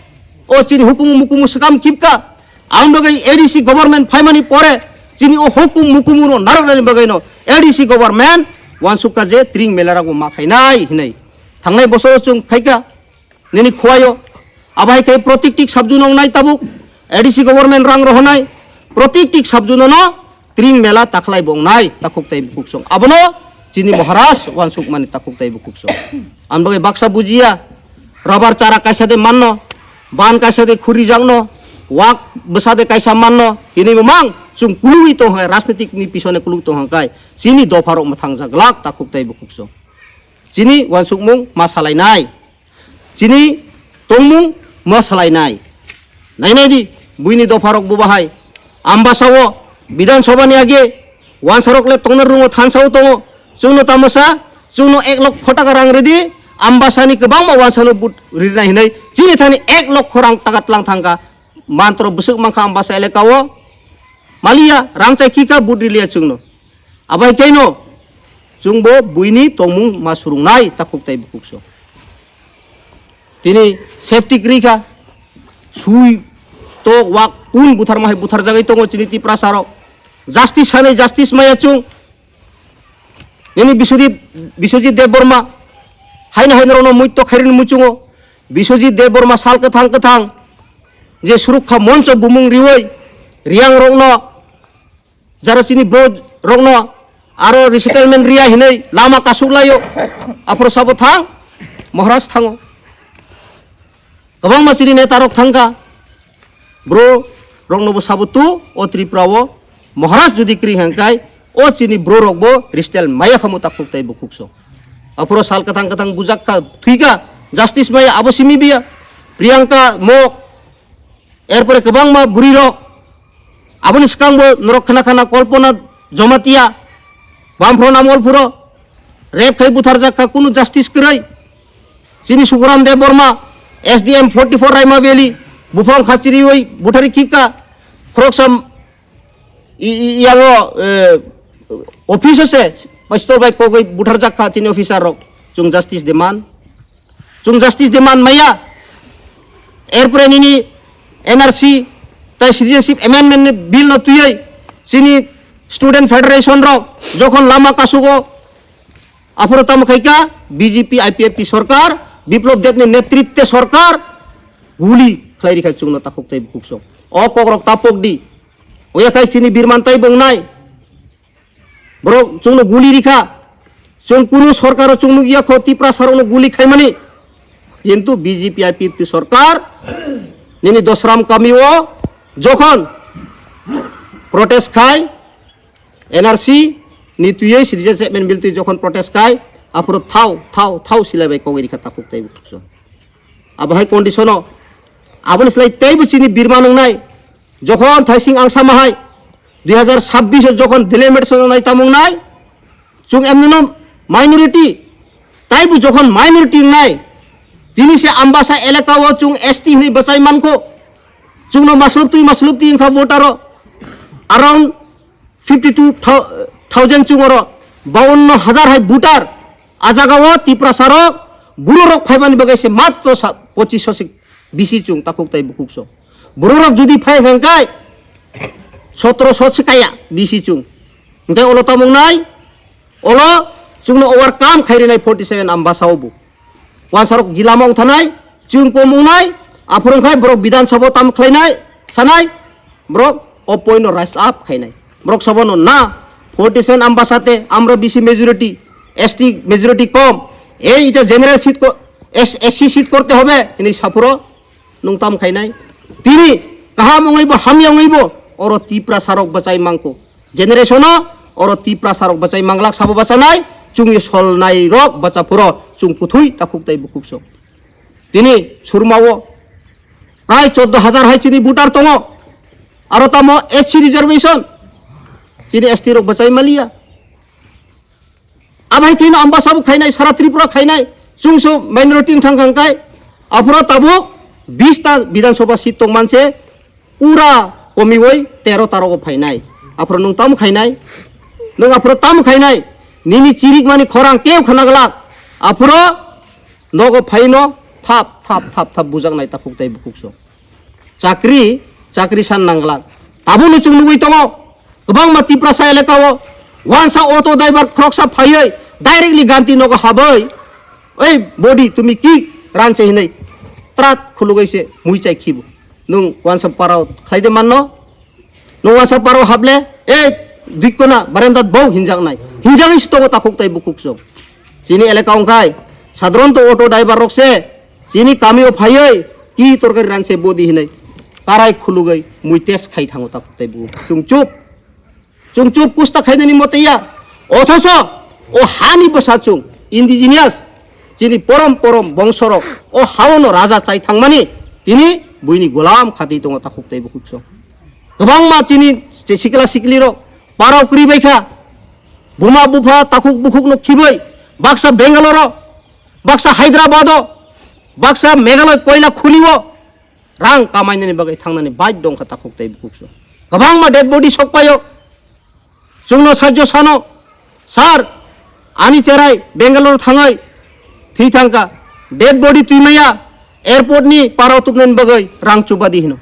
O chini hukumu mukumu swkam kipka. Ang bagwi A D C government phaimani pore chini o hukum mukumu no narwknani bagwi no A D C government wansukha je tring mela rok bo ma khainai hinwi. Thangnai bosoro chwng khaika nini khuaio. Abai khe protiktik sabju nong nai tabuk A D C government rang rohonai protiktik sabju no no Tring mela takhlai bo wngnai takhuk tai bukhuk song. Abono chini Maharaj wansukmani takhuk tai bukhuk song. Ang bagwi baksa bujiya, rubber chara kaisa de manno, ban kaisa de khuri jakno, wak bwsa de kaisa manno, hini bo mang chwng kulugwi tong hai, rajnitik ni pisone kulug tong hai kai, chini dopha rok mwthang jak glak takhuk tai bukhuk song. Chini wansukmung ma salainai. Chini tongmung ma salainai. Nainai di, buini dopha rok buba hai. Ambasa o Bidhan Sabha ni age wansa rok le tongna rungo thansa o tongo. Chwngno tamo sa, chwngno ek lokho taka rang ridi, Ambasani kwbangma wansano vote rinai hinwi chini thani ek lokho rang takat lang thangkha. Mantro bwswk mankha Ambasa elaka o. Maliya, rang chai khika vote riliya chwngno. Abai kaino chwngbo buini tongmung ma surungnai takhuk tai bukhuk so. Tini safety kwrwi kha. Sui tok wak kun butharma hai butharjagwi tongo chini Tiprasa rok. Justice sanai justice maya chwng. Nini Biswajit, Biswajit Debbarma, haino haino rokno muito khairokni muchungo, Biswajit Debbarma sal kwthang kwthang je Surukha Moncho bumung riwi, Riyang rokno, jara chini bro rokno, aro resettlement riya hinwi lama kasuk laio, aphuru sabo thang, Maharaj thango. Kwbangma chini neta rok thangkha, bro rokno bo sabo tu o Tripura o Maharaj jodi kwrwi hangkai o chini bro rok bo ristel maya khamu takhuk tai bukhuk so. Aphuru sal kwthang kwthang bujak kha, thwikha, justice maya abo simi biya, Priyanka Mok, erpore kwbangma bwrwi rok, aboni swkang bo norok khna khna Kalpana Jamatia, Bamphro Namol phuro, rape khai butharjak kha, kunu justice kwrwi. Chini Sukuram Debbarma, S D M forty four Raima Valley, buphang khachiriwi buthari khikha, khoroksa i-, i-, yango, eh, office o se pastor bai kogwi butharjak kha chini officer rok, chwng justice demand. Chwng justice demand maya. Erpore nini N R C tai Citizenship Amendment ni bill no twiwi chini Student Federation rok jokhon lama kasugo, aphuru tamo khaika B J P I P F T sorkar, Biplab Deb ni netritwe sorkar guli khlai rikha chwngno takhuk tai bukhuk sok. O kok rok tapok di. Oya khai chini birman tai bongnai. Borok chwngno guli rikha. Chwng kunu sorkaro chwng nukya kho Tiprasa rokno guli khaimani. Kintu B J P I P F T sorkar nini Dosram kami o jokhon protest khai N R C ni twiwi Citizenship Amendment bill twi jokhon protest khai aphuru thau thau thau silai bai kogwi rikha takhuk tai bukhuk so. Abo hai condition o aboni slai teibo chini birma nungnai. Jokhon thaising ang sama hai dui hazar sabbish o jokhon delimitation nai tamung nai, chwng emnino minority, taibo jokhon minority wngnai, tini se Ambasa elaka o chwng S T hinwi bwchai mankho, chwngno maslub twi maslub twi wngkha voter o around fifty two thousand chwng oro bawanno hajar hai voter. A jaga o Tiprasa rok, buro rok phaimani bagwi se matro sa-, pochis so se bisi chwng takhuk tai bukhuk so. Buro rok jodi phai hwnkhe sotro so se kaya bisi chwng. Hwnkhe olo tamung nai, olo chwngno overcome khai rinai forty seven Ambasa o bo. Wansarok gilama wngthanai, chwng kom wngnai, aphuru wngkhai borok Bidhan Sabha o tam khlainai, sanai, borok o point no rise up khainai. Borok sabono na forty seven Ambasa te, amra bisi majority, S T majority kom, ei ita general seat ko-, S-, S C seat korte hobe, hinwi saphuru nwng tam khainai. Tini kaham wngwi bo, hamya wngwi bo, oro Tiprasa rok bwchai mangkho. Generation o oro Tiprasa rok bachai manglak sabo bachanai, chwngni solnai rok bacha phuro chwng puthui takhuk tai bukhuk so. Tini Surma o prai chordo hajar hai chini voter tongo, aro tamo S C reservation, chini S T rok bachai maliya. Abai kheno Ambasa bo khainai, sara Tripura khainai, chwngso minority wng thang khang kai, aphuro tabuk bish ta Bidhan Sabha seat tong manse, pura komiwoi tero tarogo phainai. Aphuru nwng tamo khainai? Nwng aphuru tamo khainai? Nini chirikmani khorang keu khna glak. Aphuru nogo phaino thap, thap, thap, thap bujaknai takhuk tai bukhuk so. Chakri, chakri san nang glak. Tabukno chwng nugwi tongo. Kwbangma Tiprasa elaka o wansa auto driver khoroksa phaiwi directly ganti nogo habwi, "Ei body, tumi ki ranse?" hinwi trat khulugwi se mui chai khibu. Nwng wansa parao khlai de manno? Nwng wansa parao hable, "Ei, duikona, barendat bau hinjaknai." Hinjagwi se tongo takhuk tai bukhuk so. Chini elaka wngkhai, sadharanto auto driver rok se, chini kamio phaiwi, "Ki torkari ranse body?" hinwi, karai khulugwi, mui test khai thango takhuk tai bukhuk. Chwng chup. Chwng chup kusta khainani mote ya. Othoso o hani bwsa chwng indigenous chini porom porom bongsorok o haono raja chai thangmani tini buini golam khatwi tongo takhuk tei bukhuk song. Kwbangma chini che sikla siklirok parao kwrwi bai kha. Buma bupha takhuk bukhukno khibwi baksa Bangalore-o baksa Hyderabad o, baksa Meghalaya koila khuni o rang kamainani bagwi thangnani bike dongkha takhuk tei bukhuk so. Kwbangma dead body sokpaio. Chwngno sajjo sano, "Sir, ani cherai Bangalore thangwi thwi thangkha, dead body twi maya, airport ni parao tubnani bagwi rang chubadi," hino.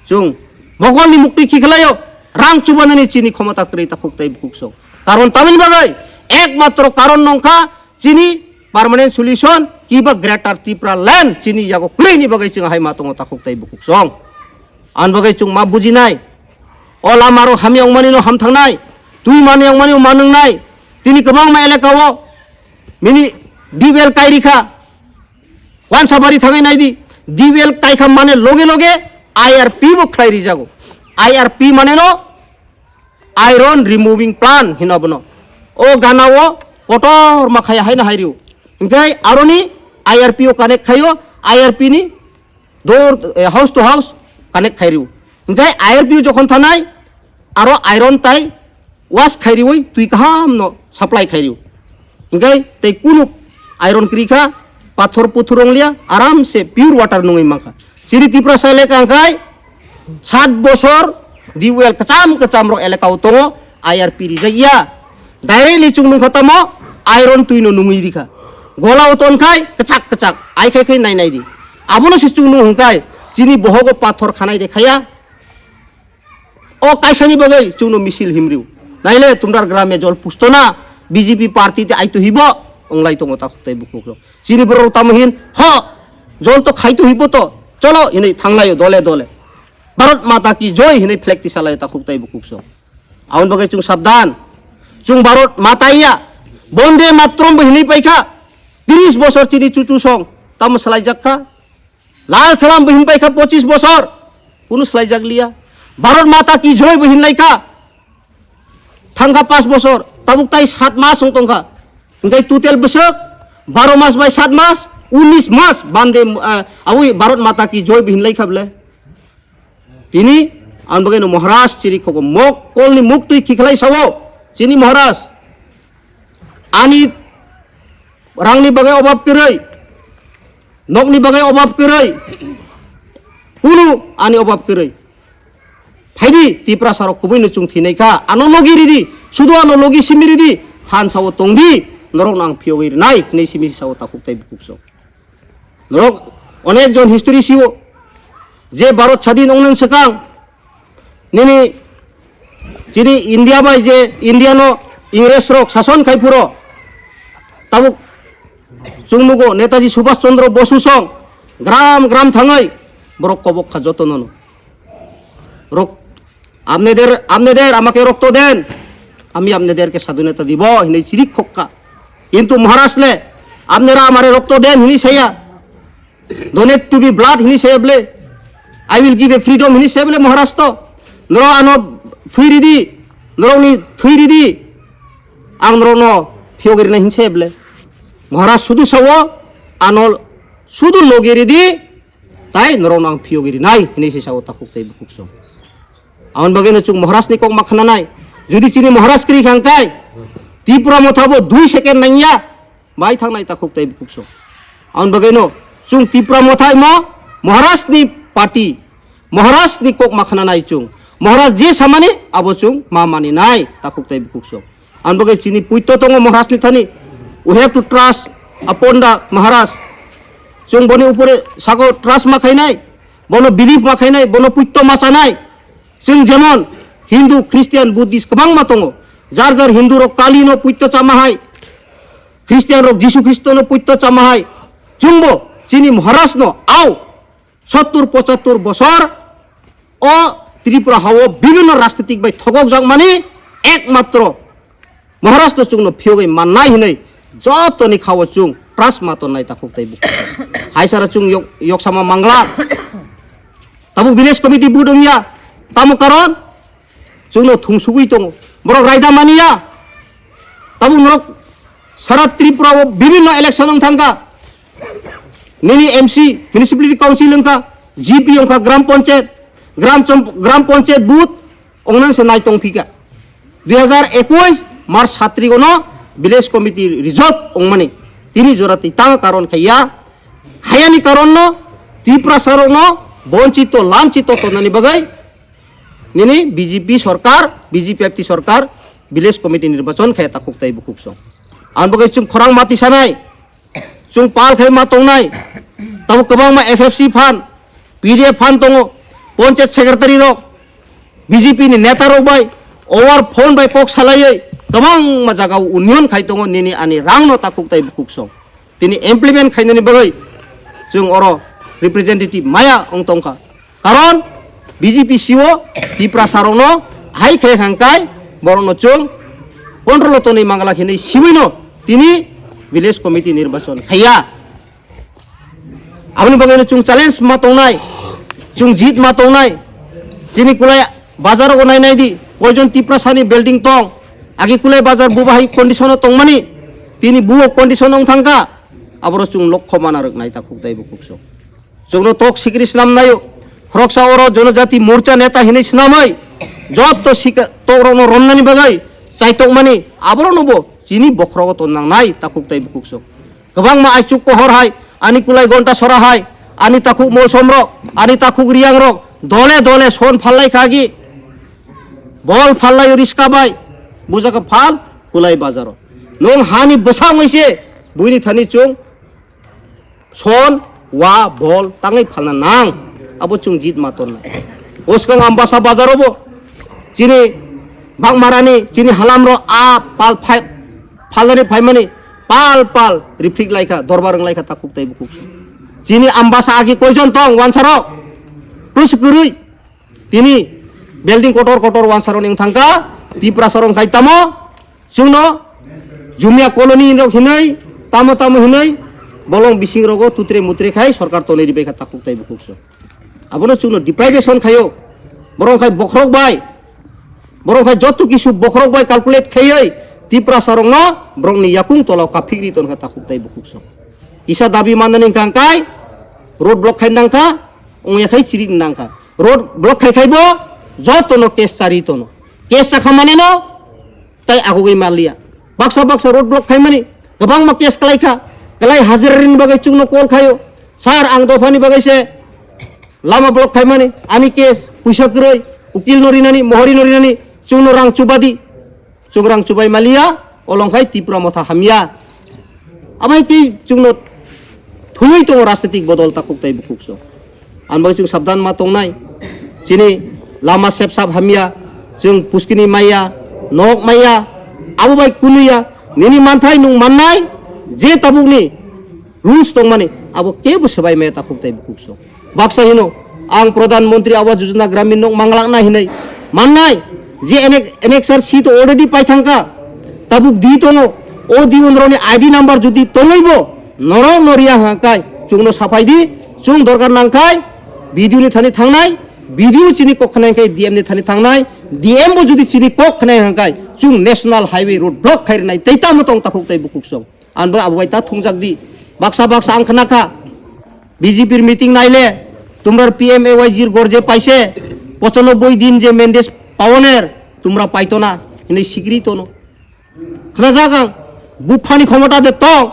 Chwng mokolni muktwi khikhwlaio, rang chubanani chini khomota kwrwi takhuk tei bukhuk so. Karon tamoni bagwi ekmatro karon nongkha chini permanent solution kiba Greater Tripura Land chini yago kwrwini bagwi chwng hai ma tongo takhuk tei bukhuk song. Ani bagwi chwng ma bujinai. O lama rok hamya wngmani no ham thangnai. Twi mani wngmani ma nwngnai. Tini kwbangma elaka o mini D well kairi kha. Wansabari thangwi naidi. D well kaikha mane loge loge I R P bo khlai rijago. I R P mane no iron removing plant hino bono. O gana o kotor ma khaya haino hairiu. Hingke aroni I R P o connect khaio, I R P ni door, eh, house to house connect khairiu. Hingke I R P o jokhon thanai aro iron tai wash khairiui twi kaham no supply khairiu. Hingke tei kunu iron kwrwi kha, pathor puthur wng liya, aram se pure water nungwi mankha. Chini Tiprasa elaka hwnkhe sat bosor D well kwcham kwcham rok elaka o tongo, I R P rijak ya. Directly chwng nungkha tamo iron twi no nungwi rikha. Gola o tonkhai kwchak kwchak, ai khai khai nai nai di. Abono se chwng nung hwnkhe chini bohogo pathor khanai de khaya. O kaisani bagwi chwngno misil himriu. Naile tumrar grame jol pustona B J P party te aitu hibo onglai tongo takhuk tei bukhuk rok. Chini borok tamo hin ho jol to khaitu hibo to cholo hinwi thanglaio dole dole. Bharat Mata ki joy hinwi flag tisalaio takhuk tei bukhuk so. Aboni bagwi chwng sabdan. Chwng Bharat Mata ya. Bonde Matram bo hinwi paikha. Tris bosor chini chuchu song tamo salai jakha. Lal Salam bo hinpai kha pochis bosor, kunu swlaijak liya. Bharat Mata ki Joy bo hinlai kha, thangkha pas bosor, tabuk tai sat mas wng tongkha. Hingkai total bwswk baro mas bai sat mas, unis mas bande, ah, awi Bharat Mata ki Joy bo hinlai kha bwle. Tini ang bagwi no Maharaj chiri khogo mok kolni muktwi khikhlai sao, chini Maharaj. Ani rangni bagwi obab kwrwi, nokni bagwi obab kwrwi, kunu ani obab kwrwi. Phaidi, Tiprasa rok kubui no chwng thinai kha, ano logi ridi, sudu ano logi simi ridi, than sao tongdi, norok no ang phiyogwi rwnai, hinwi simi sao takhuk tai bukhuk so. Norok onek jon history sio, je Bharat sadin ongnan swkang, nini chini India bai je India no Ingres rok sason khai phuro, tabuk chwng nugo Netaji Subhash Chandra Bosu song gram gram thangwi borok kobok kha joto nono. Rok, "Apne der, apne der, amake rokto den, ami apne der ke sadhuneta dibo," hinwi chirik khokka. Kintu Maharaj le, "Apnera amare rokto den," hinwi saya. "Donate to be blood," hinwi saya bwle. "I will give a freedom," hinwi saya bwle Maharaj to. "Norok ano thwi ridi, norokni thwi ridi, ang norokno phiyogwi rwnai," hinwi saya bwle. Maharaj sudu sao, "Ano sudu logi ridi, tai norokno ang phiyogwi rinai," hinwi se sao takhuk tei bukhuk song. Aboni bagwi no chwng Maharaj ni kok ma khnanai. Jodi chini Maharaj kwrwi kha hwnkhe Tipra Motha bo dui second nangya bai thangnai takhuk tei bukhuk song. Aboni bagwi no chwng Tipra Motha imo Maharaj ni party, Maharaj ni kok ma khnanai chwng. Maharaj je samani abo chwng ma maninai takhuk tei bukhuk song. Ang bagwi chini puito tongo Maharaj ni thani. We have to trust upon the Maharaj. Chwng boni upore sago trust ma khainai, bono belief ma khainai, bono puito ma chanai. Chwng jemon Hindu, Christian, Buddhist kwbangma tongo. Jar jar Hindu rok Kali no puito chama hai, Christian rok Jisu Khristo no puito chama hai. Chwngbo chini Maharaj no au sottur pochattur bosor o Tripura hao bibhinno rajnitik bai thokokjakmani ekmatro Maharaj no chwngno phiyogwi mannai hinwi jotoni khao chwng trust ma tonnai takhuk tei bukhuk. Hai sara chwng yok, yoksama mangla. Tabuk village committee vote wngya. Tamo karon? Chwngno thungsugwi tongo. Borok raida maniya. Tabuk norok sara Tripura o bibhinno election wng thangkha. Nini M C, Municipality Council wngkha, G P wngkha, Gram Panchayat, Gram Chom-, Gram Panchayat booth, ongnan se nai tong phika. Dui hazar ekush March satri gono village committee result ongmani. Tini jora twi tang karon khaiya. Khayani karon no Tiprasa rok no bonchito lamchito tonani bagwi nini B J P sorkar, B J P F T sorkar village committee nirbachon khaya takhuk tai bukhuk song. Ang bagwi chwng khorang mati sanai, chwng pal khai ma tongnai, tabo kwbangma F F C phan, P D F phan tongo, ponchayat secretary rok, B J P ni neta rok bai over phone bai kok salaiwi kwbangma jaga o union khai tongo, nini ani rang no takhuk tai bukhuk song. Tini implement khainani bagwi chwng oro representative maya wng tongkha. Karon B J P C O Tiprasa rokno hai khe hangkai borokno chwng control o tonwi mangala hinwi siwino tini village committee nirbachon khaiya. Aboni bagwino chwng challenge ma tongnai, chwng jit ma tongnai. Chini kulai bazar o nai nai di, koijon Tiprasa ni building tong, agi kulai bazar buba hai condition o tongmani, tini buo condition wng thangkha, aboro chwng lokho mana rwknai takhuk tai bukhuk song. Chwngno tok sikri snam naio. Khoroksa oro Jonojati Morcha neta hinwi snamwi jotto sika tokrokno romnani bagwi chaitokmani aborokno bo chini bokhorogo ton nangnai takhuk tai bukhuk song. Kwbangma aichuk pohor hai, ani kulai gonta sora hai, ani takhuk molsom rok, ani takhuk riyang rok dole dole son phallai khagi. Bol phallai riska bai, bujaka phal kulai bazaro. Nong hani bwsang oise buini thani chwng son, wa, bol tangwi phalna nang, abo chwng jit ma tonnai. Oskang Ambasa bazaro bo chini Bagmarani, chini halamro a pal phai, phalnani phaimani pal pal rifrik laikha, dorbar wng laikha takhuk tai bukhuk se. Chini Ambasa agi koijon tong wansarok? Kwswk kwrwi. Tini building kotor kotor wansarok wng thangkha, Tiprasa rok khai tamo, Chwngno Jumia colony rok hinwi, tamo tamo hinwi, bolong bising rogo tutre mutre khai sorkar tonwi ribai kha takhuk tai bukhuk so. Abono chwngno deprivation khaio. Borok khai bokhorok bai, borok khai joto kisu bokhorok bai calculate khaiwi Tiprasa rokno borokni yakung tolao kaphikri ton kha takhuk tai bukhuk so. Kisa dabi mannani hwnkha hwnkhe road block khai nang kha, wngya khai chiri nang kha. Road block khai khai bo jotono case chari tono. Case chakha maneno tai agugwi manliya. Baksa baksa road block khaimani kwbangma case kalaikha. Kalai hajira rini bagwi chwngno call khaio. Sir, ang dophani bagwi se lama block khaimani, ani case, puisa kwrwi, ukil no rinani, mohori no rinani, chwngno rang chubadi. Chwng rang chubai manliya, olong khai Tipra Motha hamya. Abai twi chwngno thungwi tongo rajnitik bodol takhuk tai bukhuk so. Ang bai chwng sabdan ma tongnai. Chini lama sep sap hamya, chwng puskini maya, nok maya, abo bai kunuya, nini manthai nwng mannai, je tabukni rules tongmani, abo kebo swbai maya takhuk tai bukhuk so. Baksa hino, ang Pradhan Mantri Awas Yojana Gramin nok manglakna hinwi mannai, je enek, enek sir si to already paithangkha, tabuk di tongo, o di unroni I D number jodi tongwibo, norok no riya hangkai, chwngno saphai di, chwng dorkar nangkhai, B D O ni thani thangnai, B D O chini kok khnai hangkai D M ni thani thangnai, D M bo jodi chini kok khnai hangkai, chwng National Highway road block khai rwnai, tei tamo tong takhuk tai bukhuk song. Ang bo abo bai ta thungjak di. Baksa baksa ang khna kha, B J P meeting naile, tumrar P M A Y G gorje paise, pochanoboi din je mandate paoner, tumra paito na, hinwi sikri tono. Khnajak ang, buphani khomota de tong,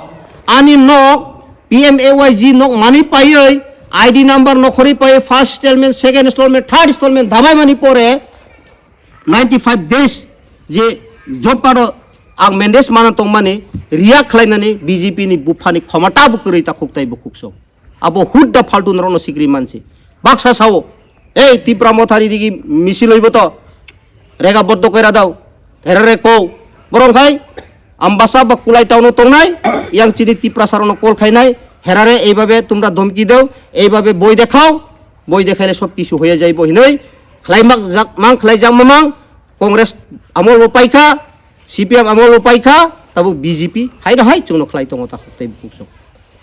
ani nok, P M A Y G nok mani paioi, I D number nokhorwi paioi, first installment, second installment, third installment dabai mani pore, ninety five days je job card o ang mandate mana tongmani react khlainani B J P ni buphani khomota bo kwrwi takhuk tai bukhuk so. Abo hudda faltu norokno sikri mansi. Baksa sao, "Ei Tipra Motha ri digi misil oibo to, rega boddo koira dao, herare ko." Borok khai Ambasa ba Kulai town o tongnai, yang chini Tiprasa rokno call khainai, herare eibabe tumra dhomki deo, eibabe boi dekhao, boi dekhaile sob kisu hoya jaibo hinoi, khlaimak jak mang, khlaijak mamang, Congress amol bo paikha, C P M amol bo paikha, tabuk B J P, hai no hai chwngno khlai tongo takhuk tei bukhuk sok.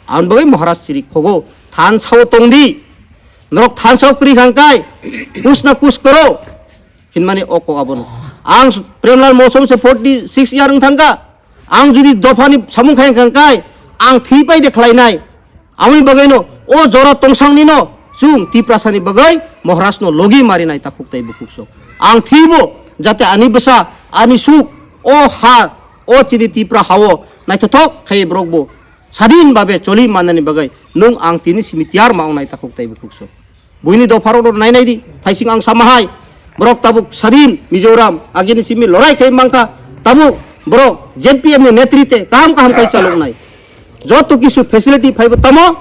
Ang bagwi Maharaj chiri khogo, than sao tongdi, norok than sao kwrwi khangkai, kus na kus koro, hinmani o kok abono. Ang Premlal Mousom se forty six year wng thangkha, ang jodi dophani samung khai khangkai, ang thwi pai de khlainai, Aboni bagwino o jora tongsangni no chwng Tiprasani bagwi Maharaj no logi marinai takhuk tei bukhuk sok. Ang thibo jate ani bwsa, ani suk, o ha, o chini Tipra hao naithothok khai borok bo sadin babe choli manani bagwi nwng ang tini simi tiyar ma wngnai takhuk tei bukhuk so. Buini dopharok no nainai di, thaising ang sama hai, borok tabuk sadin Mizoram agini simi lorai khai mankha, tabuk borok Z P M ni netrite kaham kaham khai chaloknai. Joto kisu facility phaibo tamo,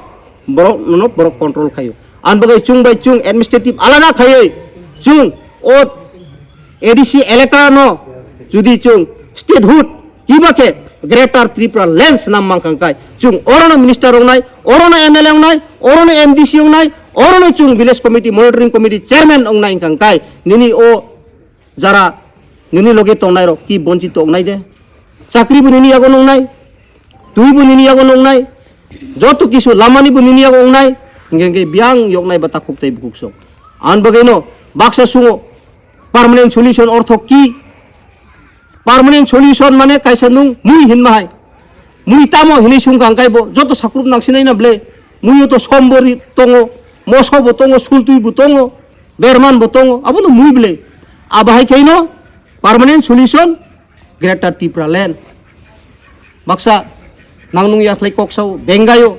borok nono borok control khaio. Ang bagwi chwng bai chwng administrative alada khaiwi chwng o A D C elaka no judi chwng statehood kiba khe Greater Tripura Land swnam mankha hwnkhe chwng orono minister wngnai, orono M L A wngnai, orono M D C wngnai, orono chwng village committee, monitoring committee chairman wngnai hwnkha hwnkhe nini o jara nini loge tongnai rok ki bonchit tongnai de? Chakri bo nini yago nongnai, twi bo nini yago nongnai, joto kisu lamani bo nini yago wngnai, hingke hingke biyang yoknai ba takhuk tei bukhuk sok. Ang bagwi no baksa sungo permanent solution ortho ki? Permanent solution mane kaisa nwng mui hinma hai. Mui tamo hinwi sungkha hwnkhe bo joto sakrup nangsinai na ble. Muio to som bo ri tongo, moso bo tongo, sultwi bo tongo, berman bo tongo, abono mui ble. Abo hai khaino permanent solution Greater Tripura Land. Baksa nang nung yakhlai kok sao, Bengayo,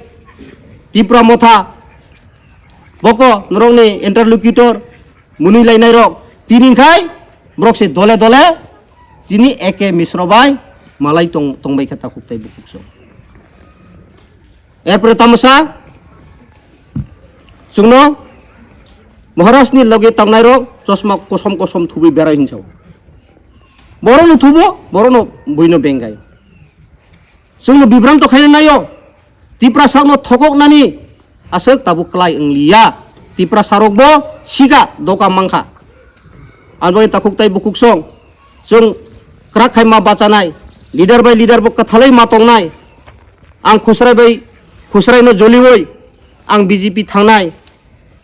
Tipra Motha, boko norokni interlocutor, munui lainai rok, tini khai borok se dole dole chini A K Misro bai malai tong, tongbai kha takhuk tei bukhuk so. Erpore tamasa chwngno Maharajni loge tangnai rok chosma kosom kosom thubui berai hinsa. Borokno thubo, borokno buino bengai. Chwngno bibranto khaina naio. Tiprasarokno thokoknani aswk tabuk klai wngliya. Tiprasarokbo sika doka mankha. Ang bagwi takhuk tai bukhuk song. Chwng kwrak khai ma bachanai. Leader bai leader bo kwthalai ma tongnai. Ang Khusrai bai, Khusraino joliwi ang B J P thangnai.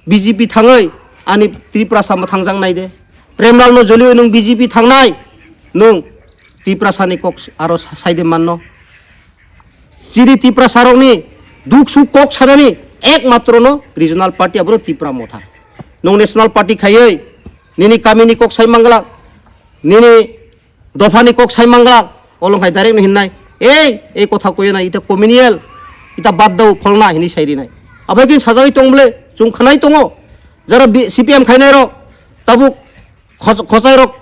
B J P thangwi ani Tiprasa mwthangjaknai de. Premlal no joliwi nwng B J P thangnai, nwng Tiprasa ni kok aro sa-, saide manno. Chini Tiprasa rokni duk suk kok sanani ekmatro no regional party abono Tipra Motha. Nwng national party khaiwi nini kamini kok sai manglak, nini dophani kok sai manglak, olong hai direct no hinnai, "Ei, ei kotha koyo na, ita communal, ita bad dao pholna," hinwi sai rinai. Abai khe sajagwi tong bole, chwng khwnai tongo. Jara bi-, C P M khainai rok, tabuk khos-, khosai rok,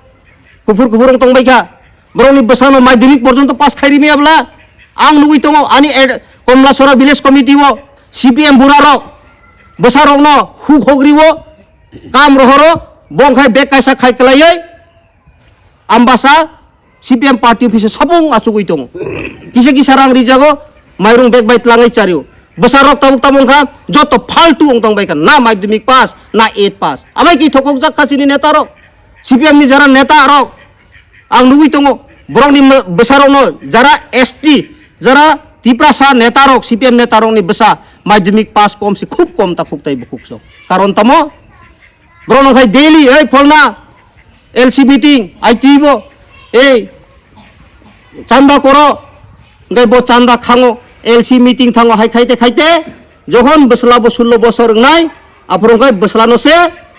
kuphur kuphur wng tong bai kha. Borokni bwsano madhyamik porjonto pass khai rimya bwla, ang nugwi tongo, ani ad-, Komlasora village committee o C P M bura rok, bwsa rokno huk hogri o, kam rohoro, bong khai bek kaisa khai kwlaiwi, Ambasa C P M party office o sabung achugwi tongo. Kisa kisa rang rijago, mairung bag bai tlangwi chario. Bwsa rok tabuk tabuk wngkha, joto faltu wng tong bai kha, na madhyamik pass, na eight pass. Amai ki thokok jak kha chini neta rok, C P M ni jara neta rok. Ang nugwi tongo, borok ni bwsa rok no jara S T, jara Tiprasa neta rok, C P M neta rok ni bwsa madhyamik pass kom se khub kom ta khuk tai bukhuk so. Karon tamo, Borok nang khai daily, "Ei pholna, L C meeting, I T bo, ei chanda koro," hingke bo chanda khango, L C meeting thango, hai khaite khaite, jokhon bwsla bo sullo bosor wngnai, aphuru hingke bwsla no se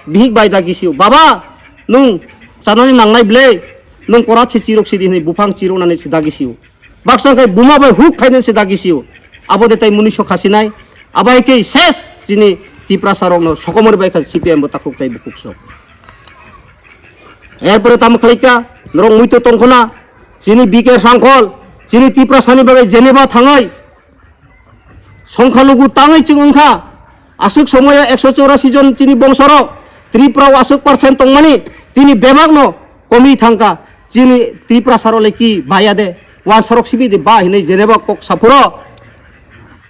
bihik bai dagi sio, "Baba, nwng chanani nangnai ble, nwng korat se chirok sidi," hinui buphang chirok nani se dagi sio. Baksa khe buma bai huk khainani se dagi sio. Abo de tai munui so khasinai. Abo hai khe ses chini Tiprasa rokno sokomori bai kha C P M bo takhuk tai bukhuk so. Erpore tamo khlai kha, norok muitu tongkhona, chini B K Sangkhol, chini Tiprasani bagwi Geneva thangwi songkha lugu tangwi chwng wngkha. Aswk somoyo ekso chorasi jon chini bongsorok Tripura o aswk percent tongmani, tini bebakno komwi thangkha. Chini Tiprasa rok le ki baya de, wansarok sibi de ba hinui Geneva kok saphuro.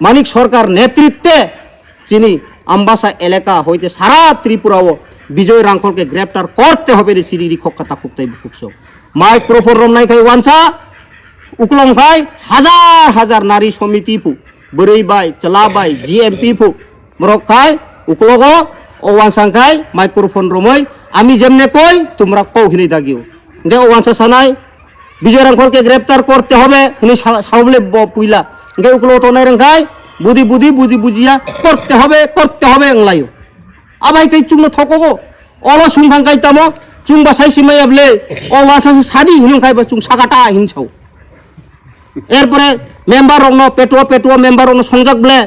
Manik Sarkar netritwe chini Ambasa elaka hoite sara Tripura o Bijoy Rangkhol ke greptar korte hobe de chiri ri khok kata khuk tai bukhuk so. Microphone romnai khai wansa, uklong khai hajar hajar nari somiti phu, bwrwi bai, chwla bai, G M P phu, borok khai uklogo o wansang khai microphone romoi, "Ami jemne koi, tumra kau," hinui dagio. Hingke o wansa sanai, "Bijoy Rangkhol ke greptar korte hobe," hinui sa-, sao bole bo puila. Hingke uklogo tongnai rang khai, "Budi budi, budi bujiya, korte hobe, korte hobe," wnglaio. Abai khe chwngno thokogo. Olo sumphang kai tamo, chwng ba sai simaya ble, o wansa se sadi hinung khai ba chwng sakata hin sao. Erpore member rokno petuo petuo member rokno songjak ble.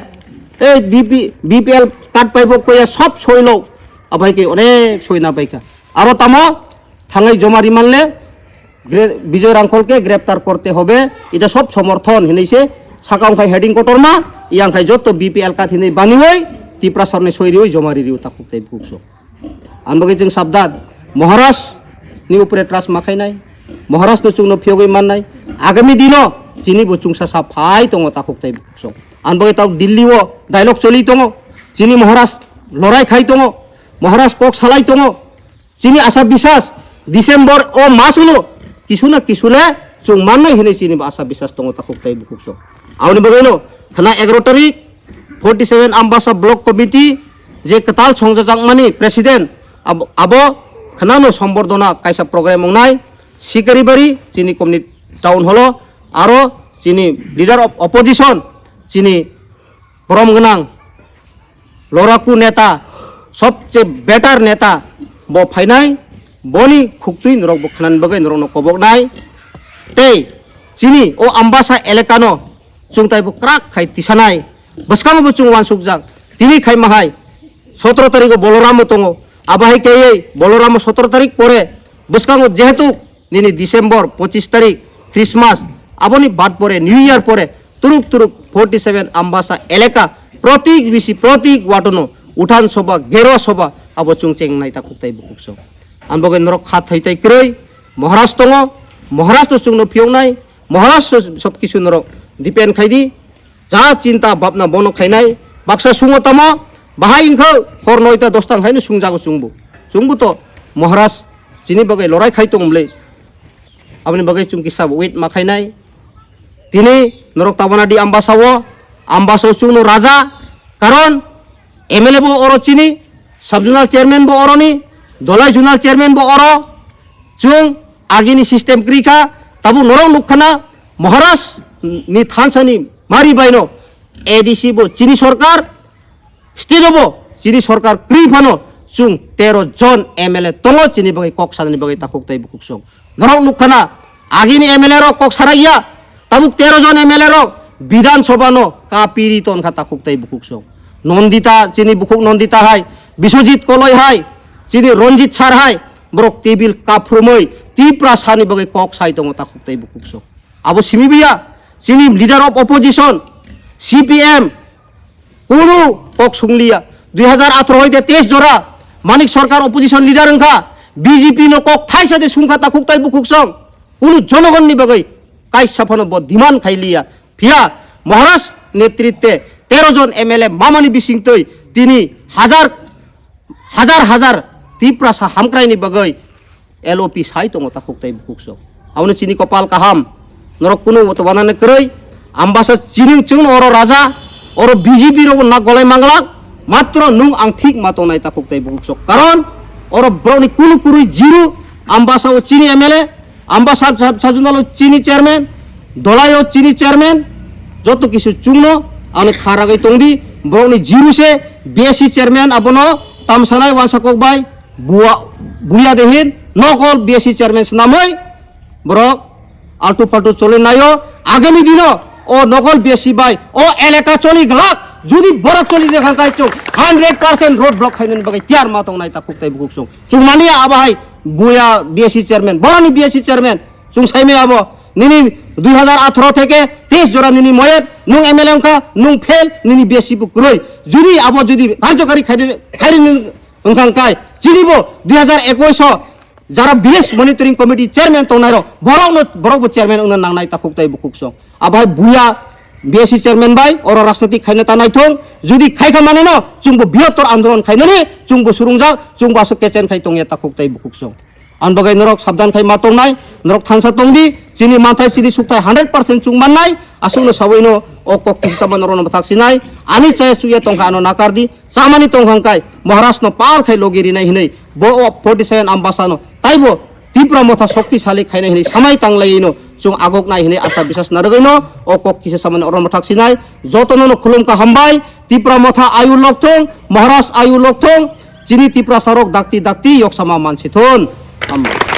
Ei B P, B P L card paibo koya sob soilo. Abai ke onek soina baikha. Aro tamo thangai joma rimanle gre-, Bijoy Rangkholke greptar korte hobe. Ita sob somorthon hinui se sakang khai heading kotorma, yang khai jotto B P L card hinui banioi, Tiprasarni soirioi joma ririu takhuk tei bukhuk so. Ang bagwi chwng sabdan, Maharaj ni upre trust ma khainai, Maharaj no chwngno phiyogwi mannai, agami dino chini bo chwngsa sa phai tongo takhuk tei bukhuk so. Ang bagwi tok Delhi o dialogue choli tongo, chini Maharaj lorai khai tongo, Maharaj kok salai tongo, chini asa bisas December o mas ulo kisu na kisu le chwng mannai hinui chini bo asa bisas tongo takhuk tei bukhuk so. Aboni bagwi no khana egaro tarik forty seven Ambasa Block Committee je kwtal songjajakmani president abo, abo khwnano sombordona kaisa program wngnai Sikaribari chini community town hall o aro chini leader of opposition chini borom gwnang loraku neta sobse better neta bo phainai boni khuktwi norok bo khwnani bagwi norokno koboknai tei chini o Ambasa elakano chwng taibo kwrak khai tisanai. Bwskango bo chwng uansukjak. Tini khai mahai sotoro tarikgo Boloramo tongo. Abo hai kaiwi Boloramo sotoro tarik pore bwskango jehetu nini December pochis tarik Christmas, aboni bad pore New Year pore turuk turuk forty seven Ambasa elaka protik bisi protik watono Uthan Sabha, Gerwa Sabha abo chwng chengnai takhuk tei bukhuk so. Ang bagwi norok kha thai tai kwrwi Maharaj tongo, Maharaj no chwngno phiyoknai, Maharaj so sob kisu norok depend khai di. Ja chinta bhabna bono khainai, baksa sungo tamo, bahai wngkha hor noita dosta wngkhaino sungjago chwngbo. Chwngbo to Maharaj chini bagwi lorai khai tong mle. Aboni bagwi chwng kisa wait ma khainai. Tini norok tabana di Ambasa o, Ambasa o chwngno raja, karon M L A bo oro chini, sub zonal chairman bo oroni, Dolai zonal chairman bo oro, chwng agini system kwrwi kha, tabuk norok nuk khana Maharaj ni thansa ni mari baino A D C bo chini sorkar, state o bo chini sorkar kwrwi phano chwng tero jon M L A tongo chini bagwi kok sanani bagwi takhuk tei bukhuk song. Norok nuk khana agini M L A rok kok sarai ya, tabuk tero jon M L A rok Bidhan Sabha no kapiri ton kha takhuk tei bukhuk song. Nandita, chini bukhuk Nandita hai, Biswajit Koloi hai, chini Ranjit sir hai, borok tebil kaphrumwi Tiprasa ni bagwi kok sai tongo takhuk tei bukhuk song. Abo simi biya, chini leader of opposition, C P M, kunu kok sungliya. Dui hajar atharo hoite teis jora Manik Sarkar opposition leader wngkha, B J P no kok thaisa de sungkha takhuk tai bukhuk song. Kunu jonogon ni bagwi kaisa phano bo demand khai liya. Phiya Maharaj netritwe tero jon M L A mamani bisingtwi tini hajar, hajar hajar Tiprasa hamkraini bagwi L O P sai tongo takhuk tai bukhuk song. Abono chini kopal kaham. Norok kunu to banane kwrwi. Ambasa chini chwng oro raja, oro B J P rok na golai manglak. Matro nung ang thik ma tongnai takhuk tai bukhuk song. Karon oro borokni kunu kwrwi zero. Ambasa o chini M L A, Ambasa sub, sub, sub zonal o chini chairman, Dolai o chini chairman, joto kisu chwngno ang kha ragwi tongdi. Borokni zero se B S C chairman abono tamsanai wansa kok bai. Buwa, buya de hin, nokol B S C chairman swnamwi, borok altu faltu choli naio, agami dino, o nokol B S C bai, o elaka choli glak, judi borok choli de khan kai chwng, hundred percent road block khainani bagwi tiyar ma tongnai takhuk tai bukhuk song. Chwng mani abo hai, buya B S C chairman, boroni B S C chairman, chwng saimai abo, nini dui hajar atharo theke teis jora nini moyet, nung M L A wngkha, nung fail, nini B S C bo kwrwi. Judi abo judi karjokari khairi, khairi nung wngkha wngkai, chini bo dui hajar ekush o jara village monitoring committee chairman tongnai rok, borok no, borok bo chairman wngna nangnai takhuk tai bukhuk song. Abo hai buya B S C chairman bai oro rajniti khaina ta naithong, judi khaikha mane no, chwng bo bihottor andolon khainani, chwng bo surungjak, chwng bo aswk kechen khai tongya takhuk tai bukhuk song. Ang bagwi norok sabdan khai ma tongnai, norok thansa tongdi, chini manthai chini sukthai hundred percent chwng mannai, aswkno sabwi no o kok kisa sama norokno bwthak sinai, ani chaya chuya tongkha ano nakardi, chamani tongkha wngkai, Maharaj no pal khai logi rinai hinwi, bo o forty seven Ambasa no, taibo Tipra Motha shoktisali khainai hinwi samai tanglaiwi no, chwng agok nai hinwi asa bisas narwgwi no, o kok kisa samani oro bwthak sinai, jotono no khulum ka hambai, Tipra Motha ayu lokthung, Maharaj ayu lokthung, chini Tiprasa rok dakti dakti yoksama mansithun. Hambai.